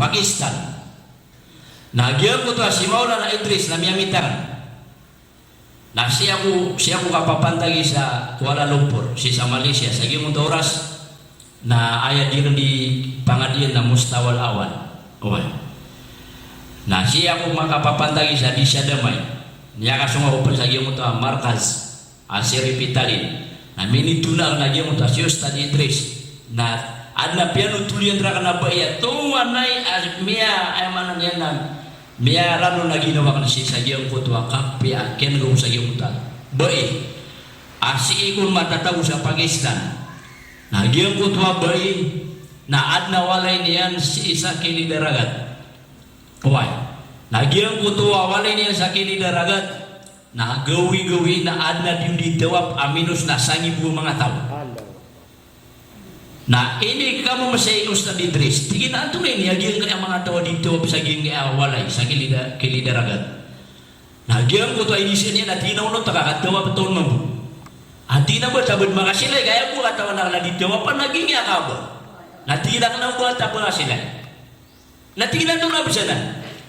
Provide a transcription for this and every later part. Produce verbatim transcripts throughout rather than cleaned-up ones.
Pakistan. Na giyangkoto a si Maulana Idris na miyamitangan. Na sii ako, sii ako kapapantagi sa Kuala Lumpur, sii sa Malaysia, sa giyangkoto a oras na aya di ran di pangadian na mustawal awal. Oway. Na sii ako makapapantagi sa di sa damay. Niyakasong ako pn sa giyangkoto a markaz a sii Ripitalin. Na minitona akn a giyangkoto a si Ustadh Idris. Na adn a piyanotol iyan rakn a bai a tomanay a miya, aya maana niyan na miyarano na ginawa akn sii sa giyangkoto a kapiya a kiyan'g ako sa giyangkoto a bai a sii kon matatago sa Pakistan. Na giyangkoto a bai na adn a walay niyan sii sa Kilid a Ragat. Oway. Na giyangkoto a walay niyan sa Kilid a Ragat, na gawii-gawii na adn a di on di tawap a minos na sangibo a manga taw. Na inikamo masa i Ustadh Idris, tig iyan a antonaa ini a giyangkaya manga taw a di tawap sa giyangkaya walay sa Kilid a, Kilid a Ragat. Na giyangkoto a inisaan iyan a tig iyan a onot ka katawap taw on mambo. A tig iyan a ba ta bad makasilay, ka aya bo a katawan akn a di tawap na giyangkaya Kaaba. Na tig iyan a kna o ba ta bad makasilay. Na tig iyan a antonaa bs anan?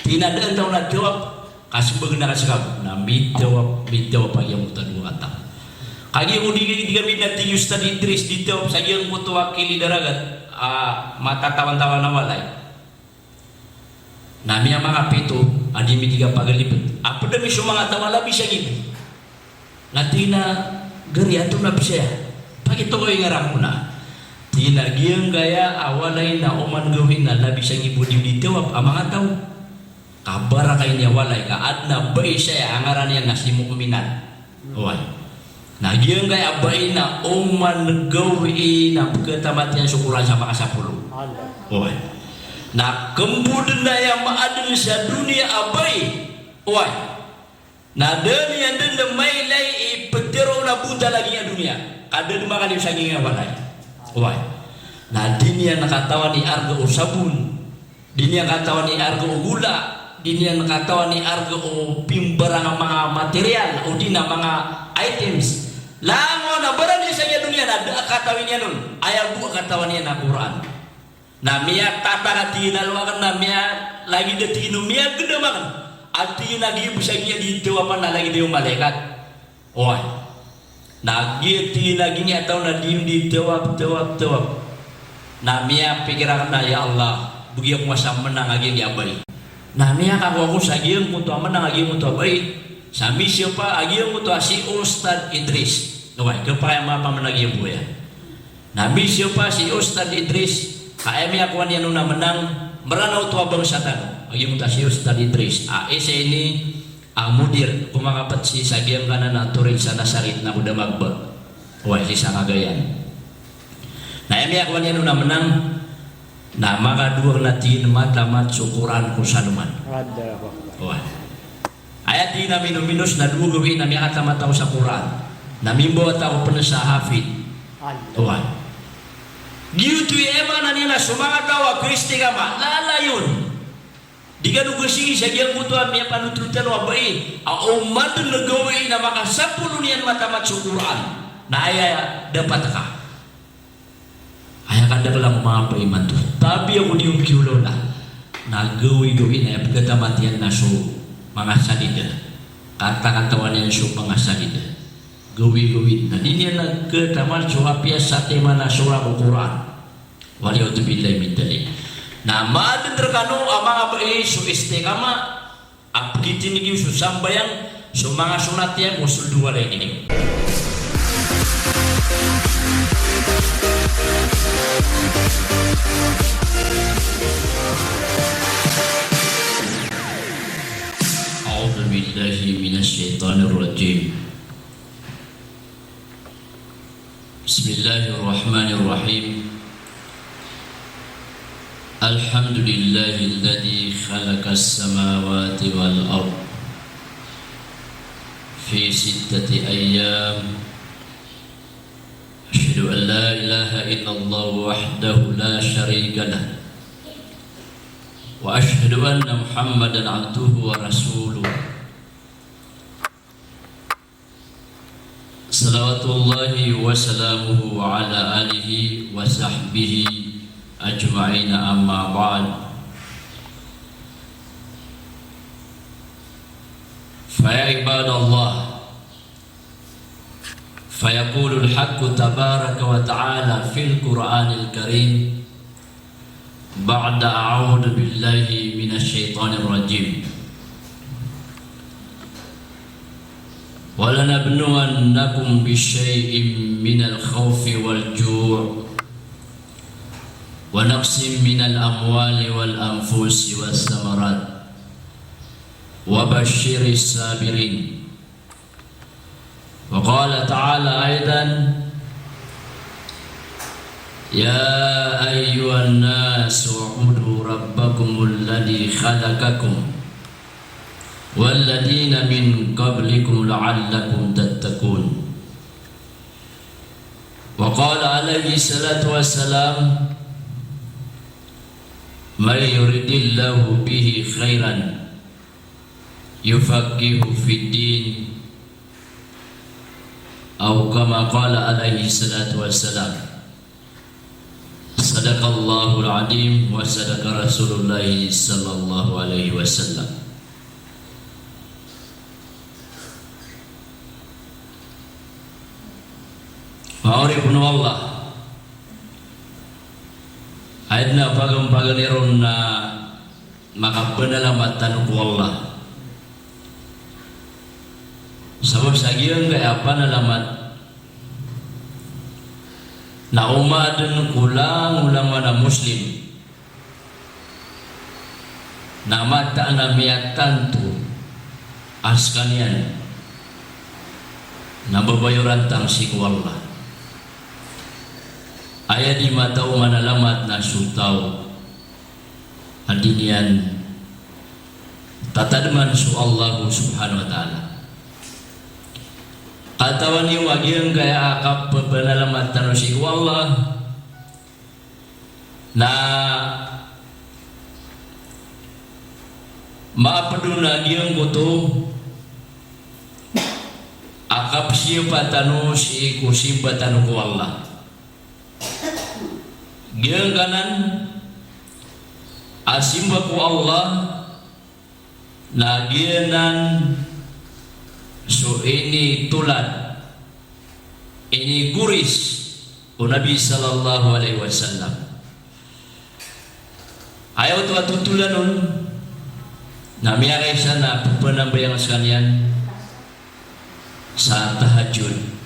Tig iyan a da a taw na tawap, ka smbag akn a ka skab. Na mitawap, mitawap a giyangkoto a dowa kataw. Kagiya ko di, di kami na tig i Ustadh Idris di tawap sa giyangkoto a Kilid a Ragat a matatawan-tawan a walay. Na miyamakapito a di mi di kapagalipt. A pd ami so manga taw a labi sa gibo. Na tig iyan a gari, antonaa bs aya? Pakitokawi ngaran ko na. Tig iyan a giyangkaya a walay na oman gawii na labi sa gibo di di tawap a manga taw. Kabaraka ini a walay ka adn a bai saya a ngaran iyan na si Mu'minat. Oway. Na giyangkaya a bai na oman gawii na pkhatamat iyan so Qur'an sa makasapolo. Oway. Na kmbo dn aya maadn sa doniya a bai. Oway. Na da niyan dn mailay i ptharoon a bontal a giyangkaya doniya. Ka da dn makaliyo sa giyangkaya walay. Oway. Na di niyan katawan i arga o sabon. Di niyan katawan i arga o gola. Di niyan katawan i arga o pimbarang a manga material, odi na manga items. Langon a barang di sa giyangkaya doniya na da a katawan iyan on. Aya bo a katawan iyan a Qur'an. Na miyatatak a tig iyan a lowa akn na miya, lagid a tig iyan o miyagdam akn. A tig iyan a giya bo sa giya di tawap na lagid o malaikat. Oway. Na giya tig iyan a giya taw na di, di tawap, tawap, tawap. Na miyapikir akn a, ya Allah, bgi ako nga sa mnang a giya, giya bai. Na miyakakowa ako sa giyangkoto a mnang a giyangkoto a bai. Sa misiyapa a giyangkoto a si Ustadh Idris. Oway, khapakay a mapamnang a giya bo aya. Na misiyapa si Ustadh Idris, ka aya miyakowa niyan on a mnang, Mranaw oto a bangsa tano. A giyangkoto a si Ustadh Idris a isa ini a mudir ko manga pd sii sa giyangkanan a Toril sa Nasarit na ko Damagba. Oway, sii sa Cagayan. Na aya miyakowa niyan on a mnang, na makadowa akn a tig iyan matamat so Qur'an ko Salman. Oway. Aya tig iyan a minominos na dowa gawii na miyakatamat ako sa Qur'an. Na mimbawat ako pn sa hafid. Oway. Giyoto i aya maana niyan na so manga taw a kaistiqamah, lalayon. Di kano kasii sa giyangkoto a miyapanotol tano a bai a oman dn gawii na makasapolo niyan matamat so Qur'an. Na aya dapat ka. Aya kadaklan ko manga bai imanto. Tabiya ko di on kiolawla. Na gawii-gawii na aya pkhatamat iyan na so manga sadida. Katakatawa niyan so manga sadida. Gawii-gawii na di niyan khatamat so apiya satiman a sura ko Qur'an. Wal iyadhu billahi min dhalik. Na maadn rkano a manga bai so istiqamah, a pkitindg iyo so sambayang, so manga sonat iyan, ko soled o walay niyo. A'udhu billahi minash shaytanir rajim. Bismillahir Rahmanir Rahim. Alhamdulillahilladzi khalaqas samawati wal ard fi sittati ayyam. Asyhadu an la ilaha illallah wahdahu la syarika lah. Wa asyhadu anna Muhammadan abduhu wa rasuluh. Salawatullahi wa salamuhu ala alihi wa sahbihi ajma'in, amma ba'd. فيا عباد الله، فيقول الحق تبارك وتعالى في القرآن الكريم بعد أعوذ بالله من الشيطان الرجيم: ولنبلونكم بشيء من الخوف والجوع ونقص من الأموال والأنفس والثمرات وبشر الصابرين. وقال تعالى أيضا: يا أيها الناس اعبدوا ربكم الذي خلقكم والذين من قبلكم لعلكم تتقون. وقال عليه الصلاة والسلام: من يرد الله به خيرا يفقهه في الدين، أو كما قال عليه الصلاة والسلام. صدق الله العظيم وصدق رسول الله صلى الله عليه وسلم. Manga oripn o Allah, aya dn a paganapaganay ron na makapanalamat tano ko Allah. Sabap sa giyangkaya panalamat na omaadn ko langolangon a Muslim na mataan a miyatanto a skaniyan na babayoran tano sii ko Allah. Aya di mataw manalamat na so taw a di niyan tatadman so Allah subhanahu wa ta'ala. Katawan iyo a giyangkaya a kapapanalamat tano sii ko Allah na maapd on a giyangkoto a kapsiyapa tano sii ko simba tano ko Allah. Giyangkanan a simba ko Allah na giyanan so initolad, inigoris o Nabi sallallahu alaihi wasallam. Aya oto a totolan on na miyakaisa na ppanambayang skaniyan sa tahajjud.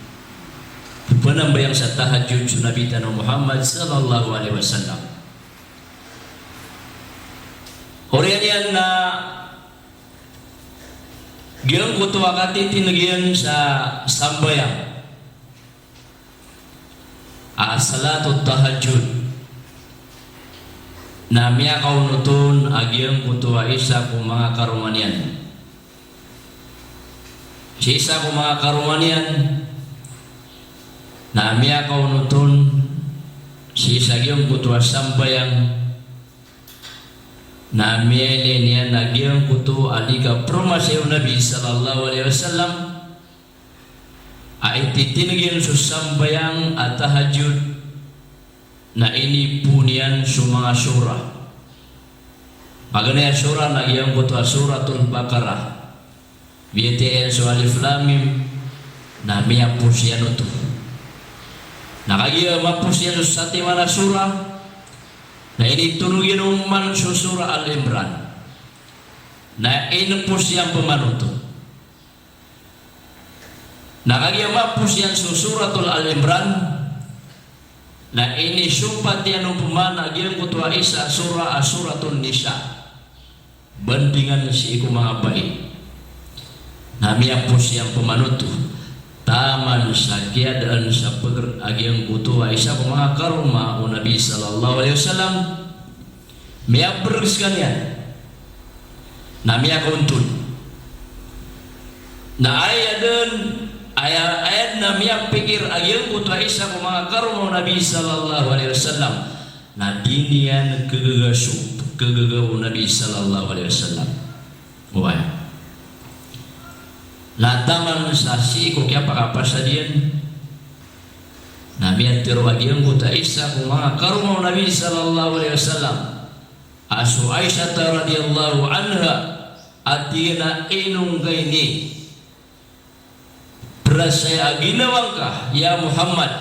Ppanambayang sa tahajjud so Nabi tano Muhammad sallallahu alaihi wasallam. Oriyan iyan na giyangkoto a katitindg iyan sa sambayang a salatut tahajjud na miyakaonot on a giyangkoto a isa ko manga karoma niyan. Sii sa ko manga karoma niyan na miyakaonot on sii sa giyangkoto a sambayang na miyailay niyan a giyangkoto a di kapromasa o Nabi sallallahu alaihi wasallam a ititindg iyan so sambayang a tahajjud na inipoon iyan so manga sura. Paganay a sura na giyangkoto a Suratul Baqarah. Biyatiya iyan so Alif Lam Mim, na miyapos iyan oto. Na kagiya mapos iyan so satiman a sura, na initonog iyan oman so Sura Al Imran. Na inpos iyan pman oto. Na kagiya mapos iyan so Suratul Al Imran, na inisompat iyan on pman a giyangkoto a isa a sura a Suratul Nisa. Bandingan sii ko manga bai. Na miyapos iyan pman oto taman sa kiyadaan sa pagr a giyangkoto a isa ko manga karoma o Nabi sallallahu alaihi wasallam. Miyabrg skaniyan. Na miyakaonot on. Na aya dn, aya, aya dn a miyapikir a giyangkoto a isa ko manga karoma o Nabi sallallahu alaihi wasallam na di niyan kagaga so kagaga o Nabi sallallahu alaihi wasallam. Oway. Na taman sa sii ko kiyapakapasad iyan na miyatharo a giyangkoto a isa ko manga karoma o Nabi sallallahu alaihi wasallam a so Aisha radhiyallahu anha A tig iyan a ino ngka ini prasaya a ginawa ngka, ya Muhammad,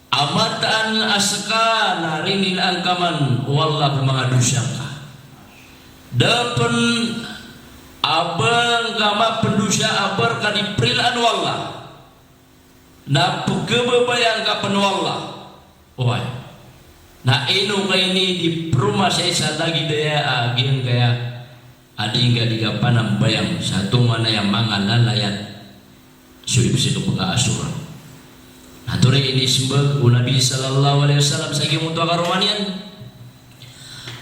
a mataan a ska na rinilaan ka man o Allah ko manga dosa ngka. Da pen a ba ngka mapndosa a ba rka di prilaan o Allah. Na pkhababayaan ka pen o Allah. Oway. Na ino ngka ini di promasay sa lagid aya a giyangkaya a di ngka di kapanambayang sa tonganay a manga lalayat so ibsik o pkhaasora. Na tonaa i inismbag o Nabi sallallahu alaihi wasallam sa giyoto a karoma niyan?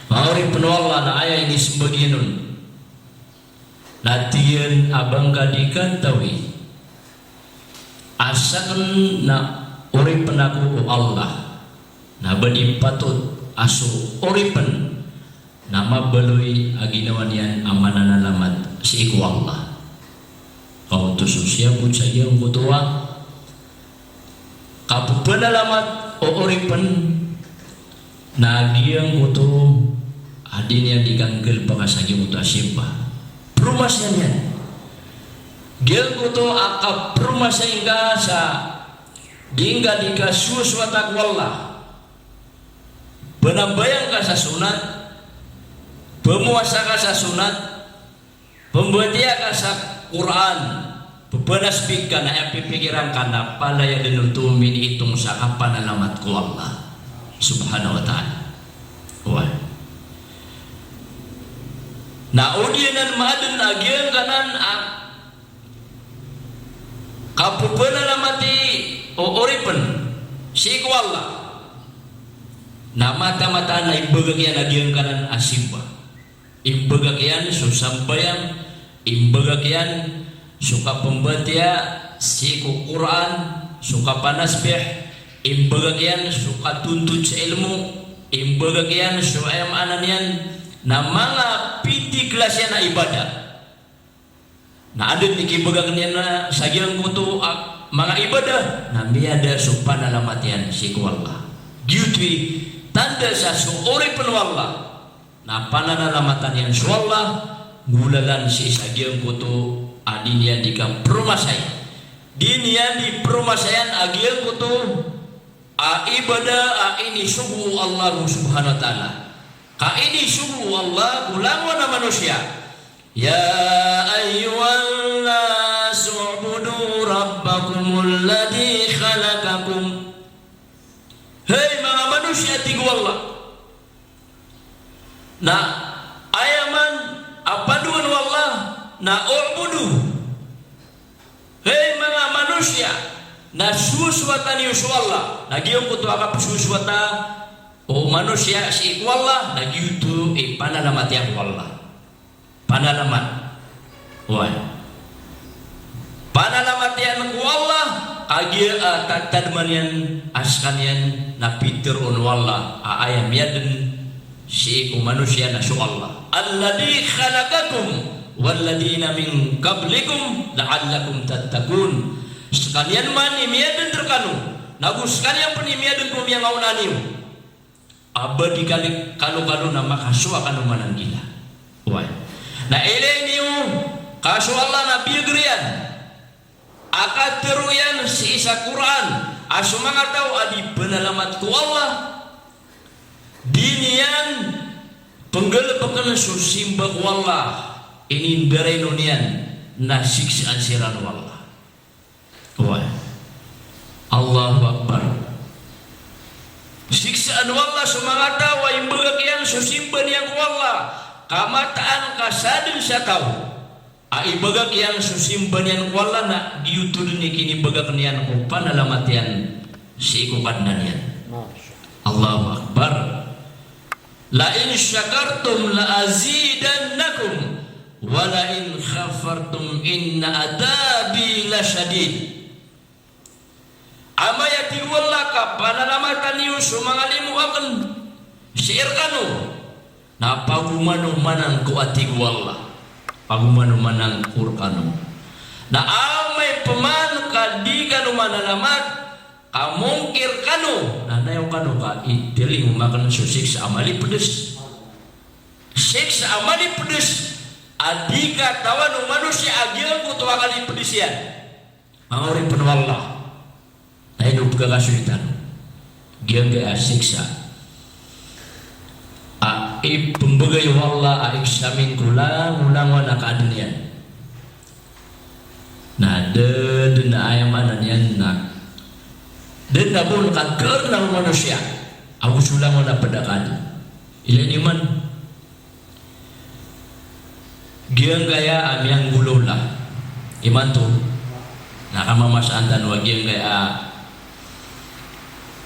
Manga oripen o Allah, na aya inismbag iyan on na tig iyan a ba ngka di katawi a saken na oripen ako o Allah, na ba di patot a so oripen na mabaloy a ginawa niyan a mananalamat sii ko Allah. Ka oto so siyabot sa giyangkoto a kapepanalamat o oripen na giyangkoto a di niyan di kanggalebeka sa giyangkoto a simba. Promasay niyan. Giyangkoto a kapromasay ngka sa di ngka di kasosowata ko Allah. Panambayang ka sa sonat, pamowasa ka sa sonat, pembatiya ka sa Qur'an, pepanasbih ka, na aya pipikiran ka na palaya den oto miniitong sa kapanalamat ko Allah Subhanahu wa Ta'ala. Oway. Na odi anan maaden a giyangkanan a kapepanalamat i o oripen sii ko Allah. Na mataan-mataan a imbagak iyan a giyangkanan a simba. Imbagak iyan so sambayang, imbagak iyan so kapembatiya sii ko Qur'an, so kapanasbih, imbagak iyan so katontod sa ilmo, imbagak iyan so, aya maana niyan na manga piti klasi iyan a ibadah. Na aden i kibagak niyan na sa giyangkoto a manga ibadah, na miyada so panalamat iyan sii ko Allah. Giyoto i tanda sa so oripen o Allah na pananalamatan iyan so Allah, nggolalan sii sa giyangkoto a di niyan di kapromasay. Di niyan di promasayan a giyangkoto a ibadah a inisogo o Allah Subhanahu wa Ta'ala. Ka inisogo o Allah ko langowan a manosiya. Ya ayyuhan nas u'budu rabbakumul ladhi khalaqakum. Hay manga manosiya, tig o Allah. Na aya man a pandoan o Allah na u'budu. Hay manga manosiya, na sosowata niyo so Allah. Na giyangkoto a kapsosowata o manosiya sii ko Allah, na giyoto i panalamat iyan ko Allah. Panalamat. Oway. Panalamat iyan ko Allah, kagiya a tatadman iyan a sekaniyan na piteroon o Allah a aya miyaden sii ko manosiya na so Allah. Alladhi khalaqakum walladhina min qablikum la'allakum tattaqun. Sekaniyan man i miyaden rekano, nago sekaniyan pen i miyaden ko miyangaoona niyo, a ba di kali-, kalokalo na makasowa kano mananggila. Oway. Na ilay niyo ka so Allah na biyag iyan a katharo iyan sii sa Qur'an a so manga taw a di penalamat ko Allah, di niyan penggalebeken so simba ko Allah, inindaraynon iyan na siksaan siran o Allah. Oway. Allahu Akbar. Siksaan o Allah so manga taw a imbagak iyan so simba niyan ko Allah, ka mataan ka sadn sa taw a ibagak iyan so simba niyan ko Allah na giyoto dn i kinibagak niyan ko panalamat iyan sii ko Kadnan iyan. Allahu Akbar. La in shakartum la azidannakum, wa la in kafartum inna adhabi la shadid. Amay a tig o Allah ka panalamatan iyo so manga limo aken sii rekano, na pagomanomanan ko a tig o Allah. Pagomanomanan ko rekano. Na amay pman ka di kano manalamat, ka mongkir kano, na nayaw kano ka italingoma aken so siksa a malipds. Siksa a malipds a di katawan o manosiya a giyangkoto a kalipds iyan. Manga oripn o Allah. Na ino pkhakasoy tano? Giyangkaya siksa a ipmbgay o Allah a examine ko langolangon a kaadn iyan. Na da dn a aya maana niyan na da dn a bo on kakarna o manosiya ago so langon a pd a kaadn. Ilay niyo man. Giyangkaya a miyanggolawla imanto, na kamamasaan tano a giyangkaya a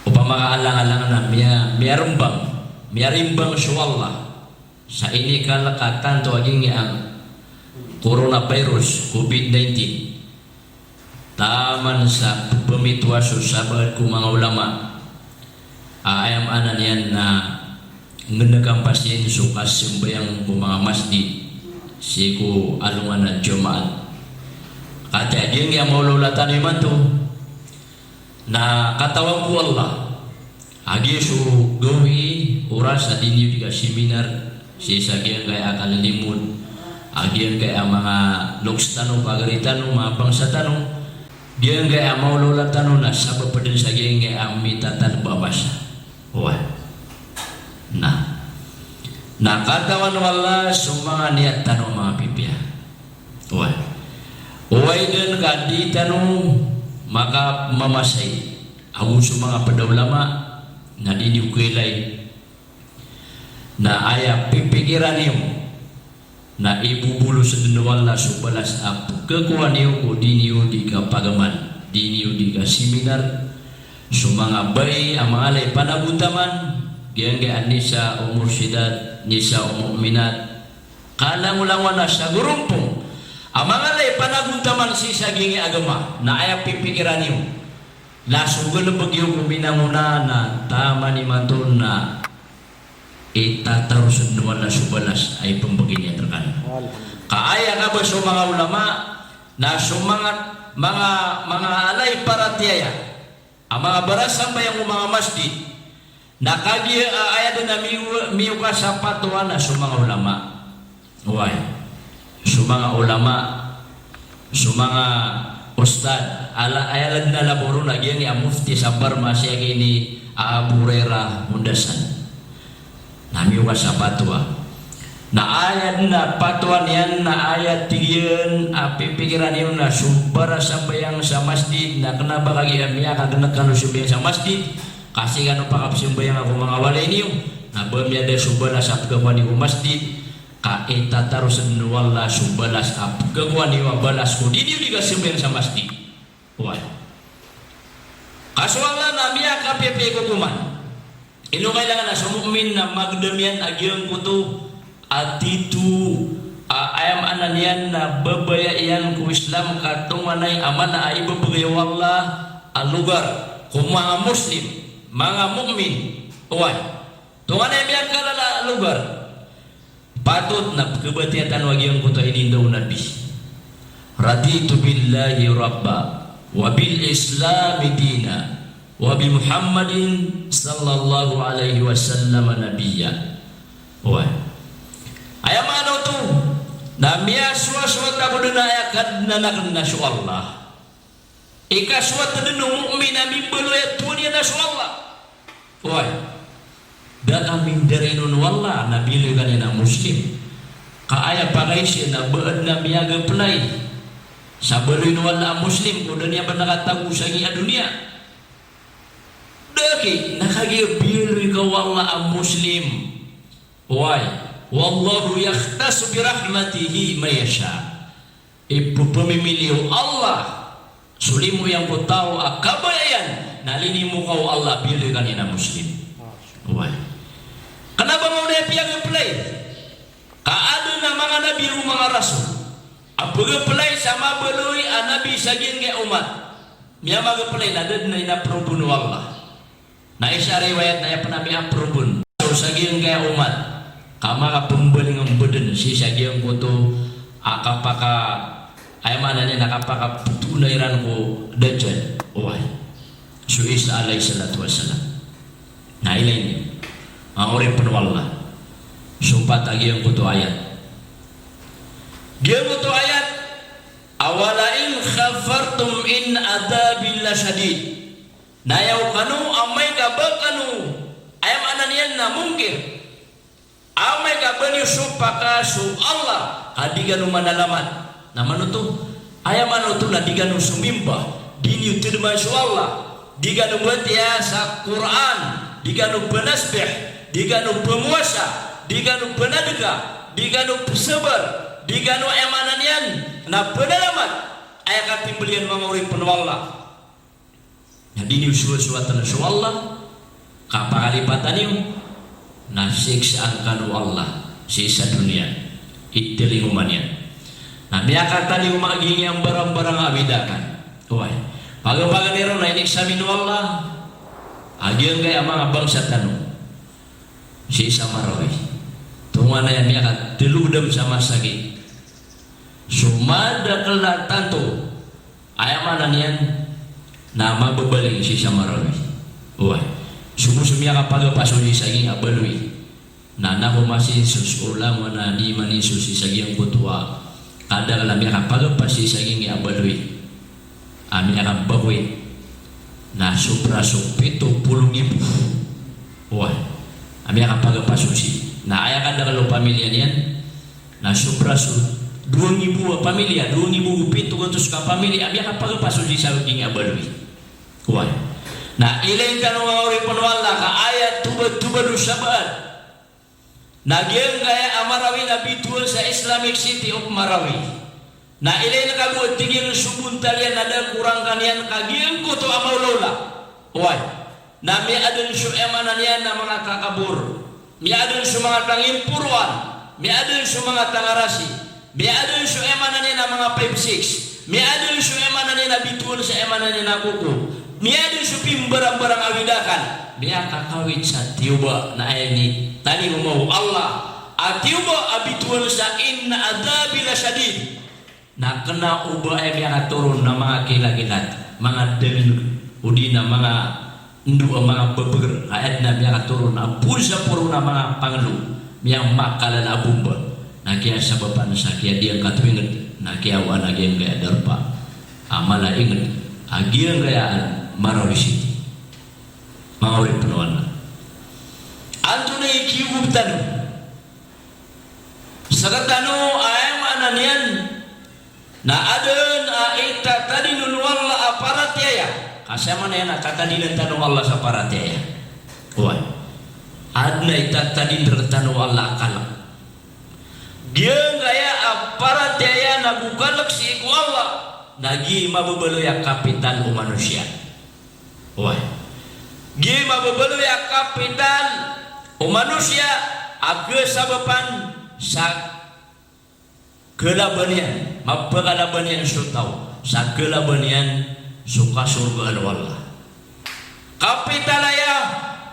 opama ka alang-alang na miya-, miyarimbang, miyarimbang so Allah sa inikalk a tanto a giyangkaya a coronavirus, covid nineteen. Taman sa pmitowa so sabaad ko manga ulama a aya maana niyan na nggnkan pasin so kasambayang ko manga masjid sii ko alongan a Jumaat. Katii a giyangkaya a maolaola tano imanto na katawan ko Allah a giya so gawii, oras a di niyo di kaseminar sii sa giyangkaya a kalilimod a giyangkaya a manga loks tano, pagari tano, manga bangsa tano, giyangkaya a maolaola tano na sabap dn sa giyangkaya a mitatalb a basa. Oway. Na, na katawan o Allah so manga niyat tano a manga pipiya. Oway. Oway dn ka di tano makamamasay ago so manga pd a ulama na di niyo kailay na aya pipikiran iyo na ibobolos dn o Allah so balas a pkhakowa niyo ko di niyo di kapagaman, di niyo di kaseminar so manga bai a manga ala i panagontaman, giyangkaya a nisa o mursidat, nisa o mu'minat, kalangolangon a sa gorompong a manga ala i panagontaman sii sa giyangkaya a agama, na aya pipikiran iyo na so galbk iyo ko minangona na taman imanto na itataros dn o Allah so balas a ipmbgay niyan rkano. Alhamdulillah. Ka aya kabasa o manga ulama na so manga, manga, manga ala i paratiyaya a manga barasambayang o manga masjid na kagiya a aya dn a miyo-, miyokas a patowa na so manga ulama. Oway. So manga ulama, so manga ustad, ala, aya dn a labo ron a giyangkaya a mufti sa Burma, sii a giyangkaya a Abu Hurairah Foundation. Na miyokas a patowa. Na aya dn a patowa niyan na aya tig iyan a pipikiran iyo na so barasambayang sa masjid, na kna ba kagiya miyakagnk kano sambayang sa masjid, ka sii kano pakapsambayang ko manga walay niyo, na ba miyada so balas a pkhakowa niyo ko masjid, ka itataros dn o Allah so balas a pkhakowa niyo a balas ko di niyo di kasambayang sa masjid. Oway. Ka so Allah na miyakapiyapiya i kokoman. Ino kailangan a so mu'min na magdam iyan a giyangkoto a tito a aya maana niyan na babaya iyan ko Islam ka tonganay a mala a ibabagay o Allah a logar ko manga Muslim, manga mu'min. Oway. Tonganay a miyakalala a logar. Patot na pkhabatiya tano a giyangkoto a ininda o Nabi. Raditu billahi rabba, wa bil Islami dina, wa bi Muhammadin sallallahu alaihi wasallam nabiyya. Oway. Aya maana oto na miyasowasowa ako dn a aya Kadnan akn na so Allah. Ikasowa dn o mu'min a mimbaloy a tohan iyan na so Allah. Oway. Da ka mindarainon o Allah na biyaloy ka niyan a Muslim. Ka aya pakaiza na ba adn a miyag-apply sa baloyn o Allah a Muslim ko da niyan pn katago sa gii a doniya. Da ki, na kagiya biyaloy ka o Allah a Muslim. Oway. Wallahu yakhtassu bi rahmatihi man yasha. Ipphmimili o Allah so limo iyan ko taw a kabaya iyan na linimo ka o Allah a biyaloy ka niyan a Muslim. Oway. Kna ba ngka on a piyag-apply? Ka adn a manga nabi ago manga rasul a pag-apply sa mabaloy a nabi sa giyangkai a omat. Miyamag-apply na da dn a in-approve on o Allah. Na isa a riwayat na aya pn a mi-approve on so sa giyangkai a omat ka makapmbaling a mbdn sii sa giyangkoto a kapaka, aya maana niyan na kapakaptona iran ko Dajjal. Oway. So Isa alayhis salatu wassalam. Na ilay niyo. Manga oripn o Allah. So pat a giyangkoto a ayat. Giyangkoto ayat, "Awala in kafartum in adhabi lashadid." Na aya o kano amay ka ba kano, aya maana niyan na mongkir, amay ka ba niyo sopaka so Allah, ka di kano manalamat. Na mano oto? Aya maana oto na di kano somimba, di niyo tadman so Allah, di kano batiya sa Qur'an, di kano pnasbih, di kano pmowasa, di kano pnadka, di kano psabar, di kano, aya maana niyan na, pnalamat. Aya katimbl iyan, manga oripn o Allah, na di niyo sowasowatan so Allah, ka pakalipatan iyo na siksaan kano o Allah sii sa doniya, i talingoma niyan. Na miyakatalingoma giyangkaya mbarangbarang a awid akn. Oway. Pagapagani ron na ineksamin o Allah a giyangkaya manga bangsa tano sii sa Marawi. Tonganay a miyakatlo dam sa masakit so madakl a tanto, aya maana niyan na mababaling sii sa Marawi. Oway. So bo so miyakapagapas on sii sa giyangkaya baloy, na na ko masinsos o langowan a di maninsos sii sa giyangkoto a kadakl a miyakapagapas sii sa giyangkaya baloy a miyakabakoy, na sobra so pito polo nggibo. Oway. A miyakapagapas on sii. Na aya kadakl o pamilya niyan na sobra so dowa nggibo a pamilya, dowa nggibo ago pito gatos ka pamilya a miyakapagapas on sii sa giyangkaya baloy. Oway. Na ilay tano, manga oripn o Allah, ka aya tobatobato sa baad na giyangkaya a Marawi na bitowan sa Islamic City of Marawi. Na ilay ngka bo a tig iyan so bontal iyan na da a korang ka niyan ka giyangkoto a maolaola. Oway. Na miyaaden so, aya maana niyan na, manga takabor, miyaaden so manga tangimporoan, miyaaden so manga tangarasi, miyaaden so, aya maana niyan na, manga five six, miyaaden so, aya maana niyan na, bitowan sa, aya maana niyan na, koko, miyaaden so pimbarangbarang a awid akn, miyakakawit sa tiyoba, na aya initalingoma o Allah a tiyoba a bitowan sa inna adhabi lashadid. Na kna o ba aya miyakatoron na manga kilakilat, manga dangn, odi na manga ndo a manga bbgr, ka adn a miyakatoron a poon sa poron a manga panglo, miyamakalala a bomba, na kiyasabapan sa kiyadiyangkat o ingd, na kiyawaan a giyangkaya darpa a mala a ingd a giyangkaya Marawi City. Manga oripn o Allah, antonaa i kiyogob tano? Sktano, aya maana niyan na adn a itatadin on o Allah a paratiyaya. Ka aya maana niyan na tatadinn tano o Allah sa paratiyaya. Oway. Adn a itatadin rktano o Allah a kalk. Giyangkaya a paratiyaya nago kalk sii ko Allah na gii mababaloy a kapital o manosiya. Oway. Gii mababaloy a kapital o manosiya a kasabapan sa kalaban iyan, mapakalaban iyan so taw sa kalaban iyan so kasorgaan o Allah. Kapital aya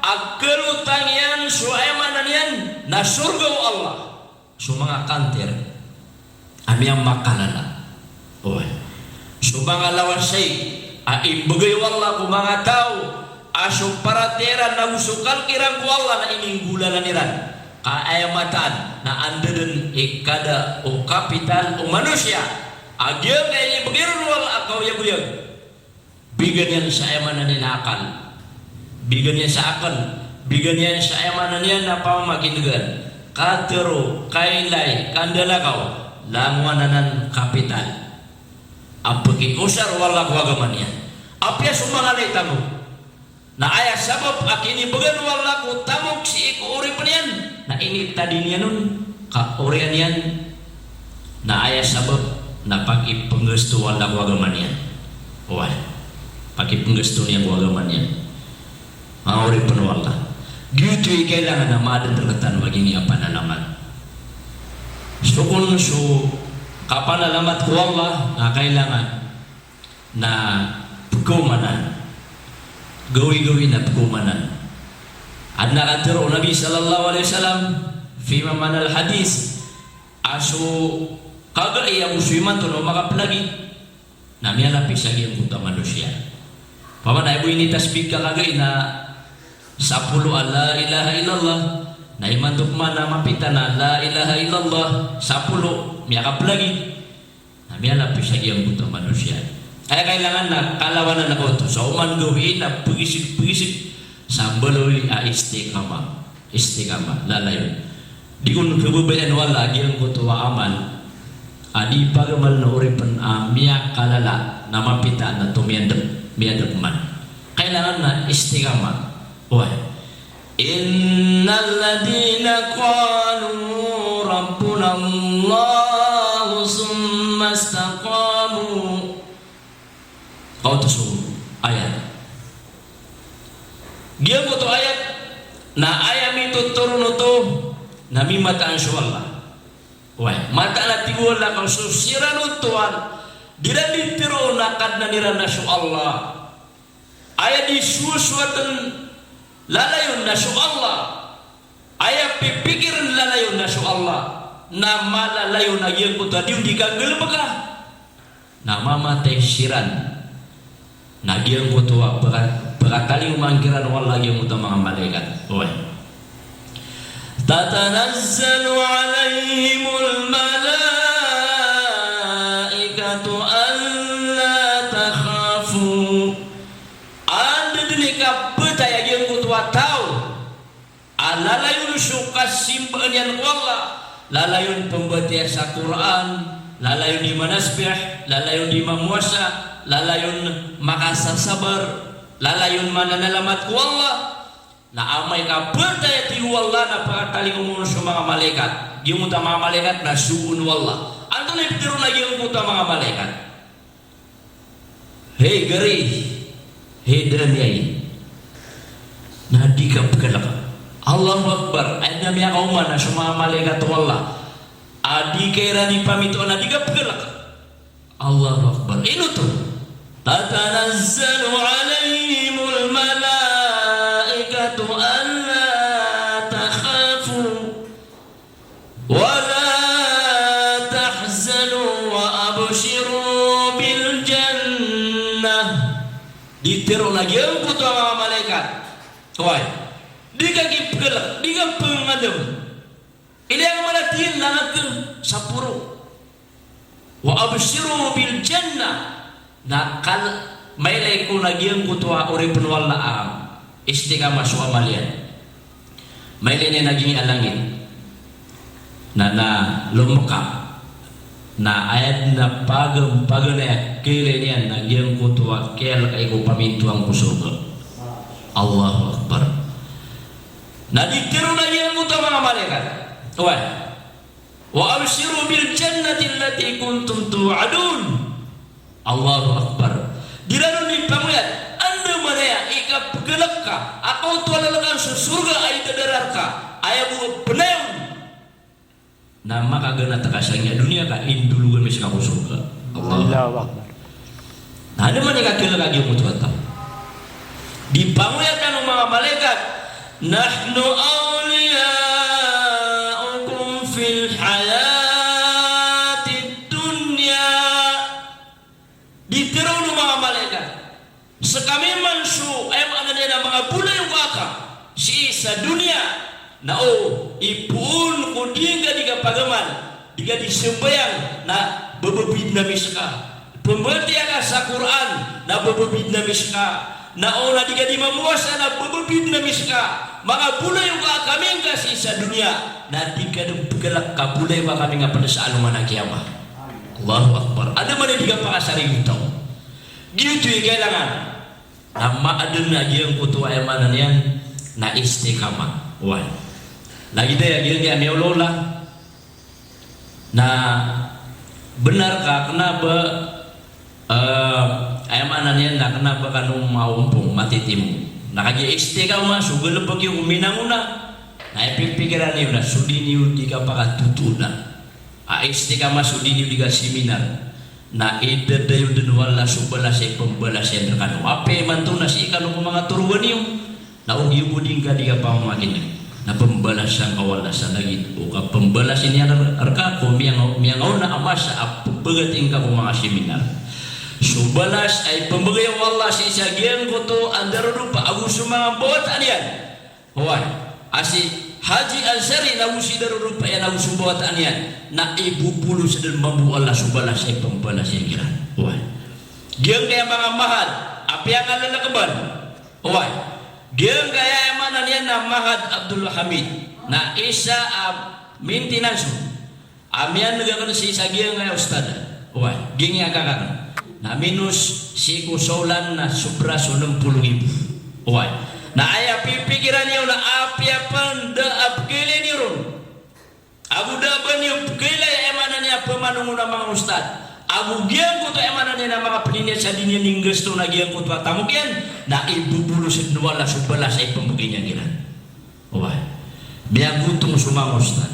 a kalotang iyan so, aya maana niyan na, sorga o Allah. So manga kantir a miyamakalala. Oway. So manga lawasayg a imbgay o Allah ko manga taw a so paratiyaya iran nago so kalk iran ko Allah na ininggolalan iran. Ka aya mataan na anda dn i kada o kapital o manosiya a giyangkaya inibgay ron o Allah a kaoyagoyag. Bigan iyan sa, aya maana niyan na, akal. Bigan iyan sa akal. Bigan iyan sa, aya maana niyan na, pamamakin'gan. Katharo, kailay, kandalakaw, langowan anan kapital a pkiosar o Allah ko agama niyan. Apiya so manga lay tamok na aya sabap a kinibgan o Allah ko tamok sii ko oripn iyan na initadin iyan on ka oriyan iyan, na aya sabap na pakipnggasto o Allah ko agama niyan. Oway. Pakipnggasto niyan ko agama niyan. Manga oripn o Allah, giyoto i kailangan a maaden rktano a giyangkaya panalamat. So kon so kapanalamat ko Allah na kailangan na pkhaomanan. Gawii-gawii na pkhaomanan. Adn a katharo o Nabi sallallahu alaihi wasallam, fima ma'nal hadith, a so kagai ago so imanto na o makaplagi na miyalapis a giyangkoto a manosiya. Opama na aya bo initasbih ka kagai na sapolo a la ilaha illallah, Na imanto pman a mapita na la ilaha illallah sapolo, miyakaplagid. Na miyalapis a giyangkoto a manosiya. Aya kailangan na kalawanan ka oto. Sa oman gawii na pgisig-pgisig sa mbaloy a istiqamah. Istiqamah, lalayon. Di kon khababayaan o Allah a giyangkoto a amal a di pagamal na oripn a miyakalala na mapita na tomiyandp, miyandp man. Kailangan na istiqamah. Oway. Innal ladhina qalu rabbunallahu thumma istaqamu. Kaoto so ayat. Giyangkoto ayat na aya mitotoron oto na mimataan so Allah. Oway, mataan a tig o Allah ka so siran oto a di iran di tharoon a Kadnan iran na so Allah. Aya di sowasowatn lalayon na so Allah. Aya pipikirn lalayon na so Allah. Na malalayon a giyangkoto a di on di kanggalbka. Na mamatay siran. Na giyangkoto a pka-, pkatalingoma kiran o Allah giyangkoto a manga malaikat. Oway. Tatanazzalu alayhimul malaikatu alla takhafu. Anda dn i kapatay a giyangkoto a taw a lalayon so kasimbaan iyan ko Allah, lalayon pmbatiya sa Qur'an, lalayon di manasbih, lalayon di mamowasa, lalayon makasasabar, lalayon mananalamat ko Allah. Na amay ka pd aya tig o Allah na pakatalingoma on so manga malaikat. Giyangkoto a manga malaikat na sogoon o Allah. Antonaa i pitharo na giyangkoto a manga malaikat? Hey gari, hey Daniel. Na di ka pkhalk. Allahu Akbar. Aya na miyakaoma na so manga malaikat o Allah a di ka iran ipamitoon na di ka pkhalk. Allahu Akbar. Ino oto? Tatanazzalu alayhimul malaikatu alla takhafu wa la tahzanu wa abshiru bil jannah. Di tharoon a giyangkoto a manga malaikat. Oway. Di ka ki pkhalk, di ka pngadam. Ilay a mala tig iyan na ngka sa poro. Wa abshiru bil jannah. Na kal-, mailay ko na giyangkoto a oripn o Allah a istiqamah so amal iyan. Mailay niyan a giya langit na, na lomka. Na aya dn a pagam-, paganay a kailay niyan na giyangkoto a kiyalkay ko pamintoan ko sorga. Allahu Akbar. Na di tharoon a giyangkoto a manga malaikat. Oway. Wa abshiru bil jannati allati kuntum tu'adun. Allahu Akbar. Di ran on ipangoyat, andamanaya i kapkhalk ka a kaoto a lalkan so sorga a idadara rka, aya bo a pnayon na makaganat ka sangkaya doniya ka indologan mi ska ko sorga. Allahu Akbar. Na andamanaya i kakhalk a giyangkoto a taw. Di pangoyatan o manga malaikat, "Nahnu awliya'ukum fil hayatid dunya." Di tharoon o manga malaikat, "Skami man so, aya maana niyan na manga bolayoka ka sii sa doniya, na o ipoon ko di ngka di kapagamal, di ka di sambayang, na bababidn ami ska. Pmbatiya ka sa Qur'an, na bababidn ami ska. Na o na di ka di mamowasa, na bababidn ami ska. Manga bolayoka kami ngka sii sa doniya, na di ka dn pkhalk ka bolayoka kami ngka pd sa alongan a kiyamah." Allahu Akbar. Andamanaya i di kapakasarigotaw. Giyoto i kailangan. Na maadn a giyangkoto a aya maana niyan na istiqamah. Oway. Lagid aya giyangkai a miyaolaola. Na bnar ka kna ba, eh, aya maana niyan na kna ba kano maompong, matitimo. Na kagiya istiqamah so galbk iyo ko minangona. Na aya pipikiran iyo na so di niyo di kapakatotoona. A istiqamah so di niyo di kaseminar. Na idadayon dn o Allah so balas a ipmbalas iyan rkano. Apiya imanto na sii kano ko manga torogan iyo. Na o giya bo di ngka di kapamamakineg, na pmbalasan ka o Allah sa lagid o kapmbalas iyan rka ko miyanga-, miyangaona a masa a pmbagati ngka ko manga seminar. So balas a ipmbgay o Allah sii sa giyangkoto a darodopa ago so manga bawata niyan. Oway, a sii Haji Ansari na go si Darul Rupa iyan, na go so bawata niyan, na ibobolos den mambo o Allah so balas a ipembalas iyan kiran. Oway. Giyangkaya manga mahad, apiya nga lelekeban. Oway. Giyangkaya aya maana niyan na Mahad Abdul Hamid, na isa a maintenance a miyaneg aken sii sa giyangkaya ustad. Oway, giyangkaya kakar. Na minos sii ko saolan na sobra so nem polo nggibo. Oway. Na aya pipikiran iyo na apiya pen da a pekailay niyo ron, ago da a ba niyo pekailay, aya maana niyan, pemanongon a manga ustad, ago giyangkoto, aya maana niyan, a manga peniniya sa di niyan inggasto na giyangkoto a tamok iyan, na ibobolos den o Allah so balas a ipembegay niyan kiran. Oway. Miyagontong so manga ustad.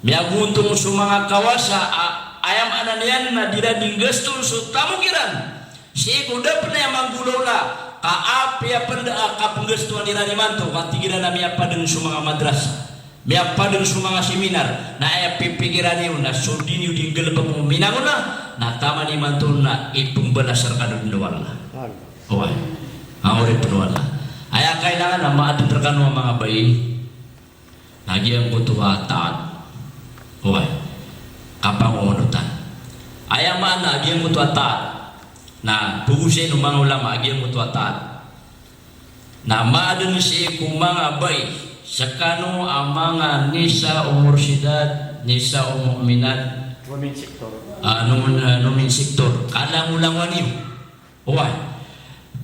Miyagontong so manga kawasa a, aya maana niyan na di iran inggaston so tamok iran sii ko da pen aya manggolawla, ka apiya pen da a kapenggastoan iran imanto, ka tig iran a miyapadeng so manga madrasa, miyapadeng so manga seminar, na aya pipikiran iyo na so di niyo di nggalebek o minangon na, na taman imanto na ipembalas rekano den o Allah. Oway. Manga oripen o Allah. Aya kailangan a maaden rekano a manga bai na giyangkoto a taat. Oway. Kapangonotan. Aya maana a giyangkoto a taat, na pegosay o manga ulama a giyangkoto a taat na maaden sii ko manga bai sekano a manga nisa o mursidat, nisa o mu'minat, Wa min siktor. Ah, no min, ah, no min siktor. Kalangolangowan iyo. Oway.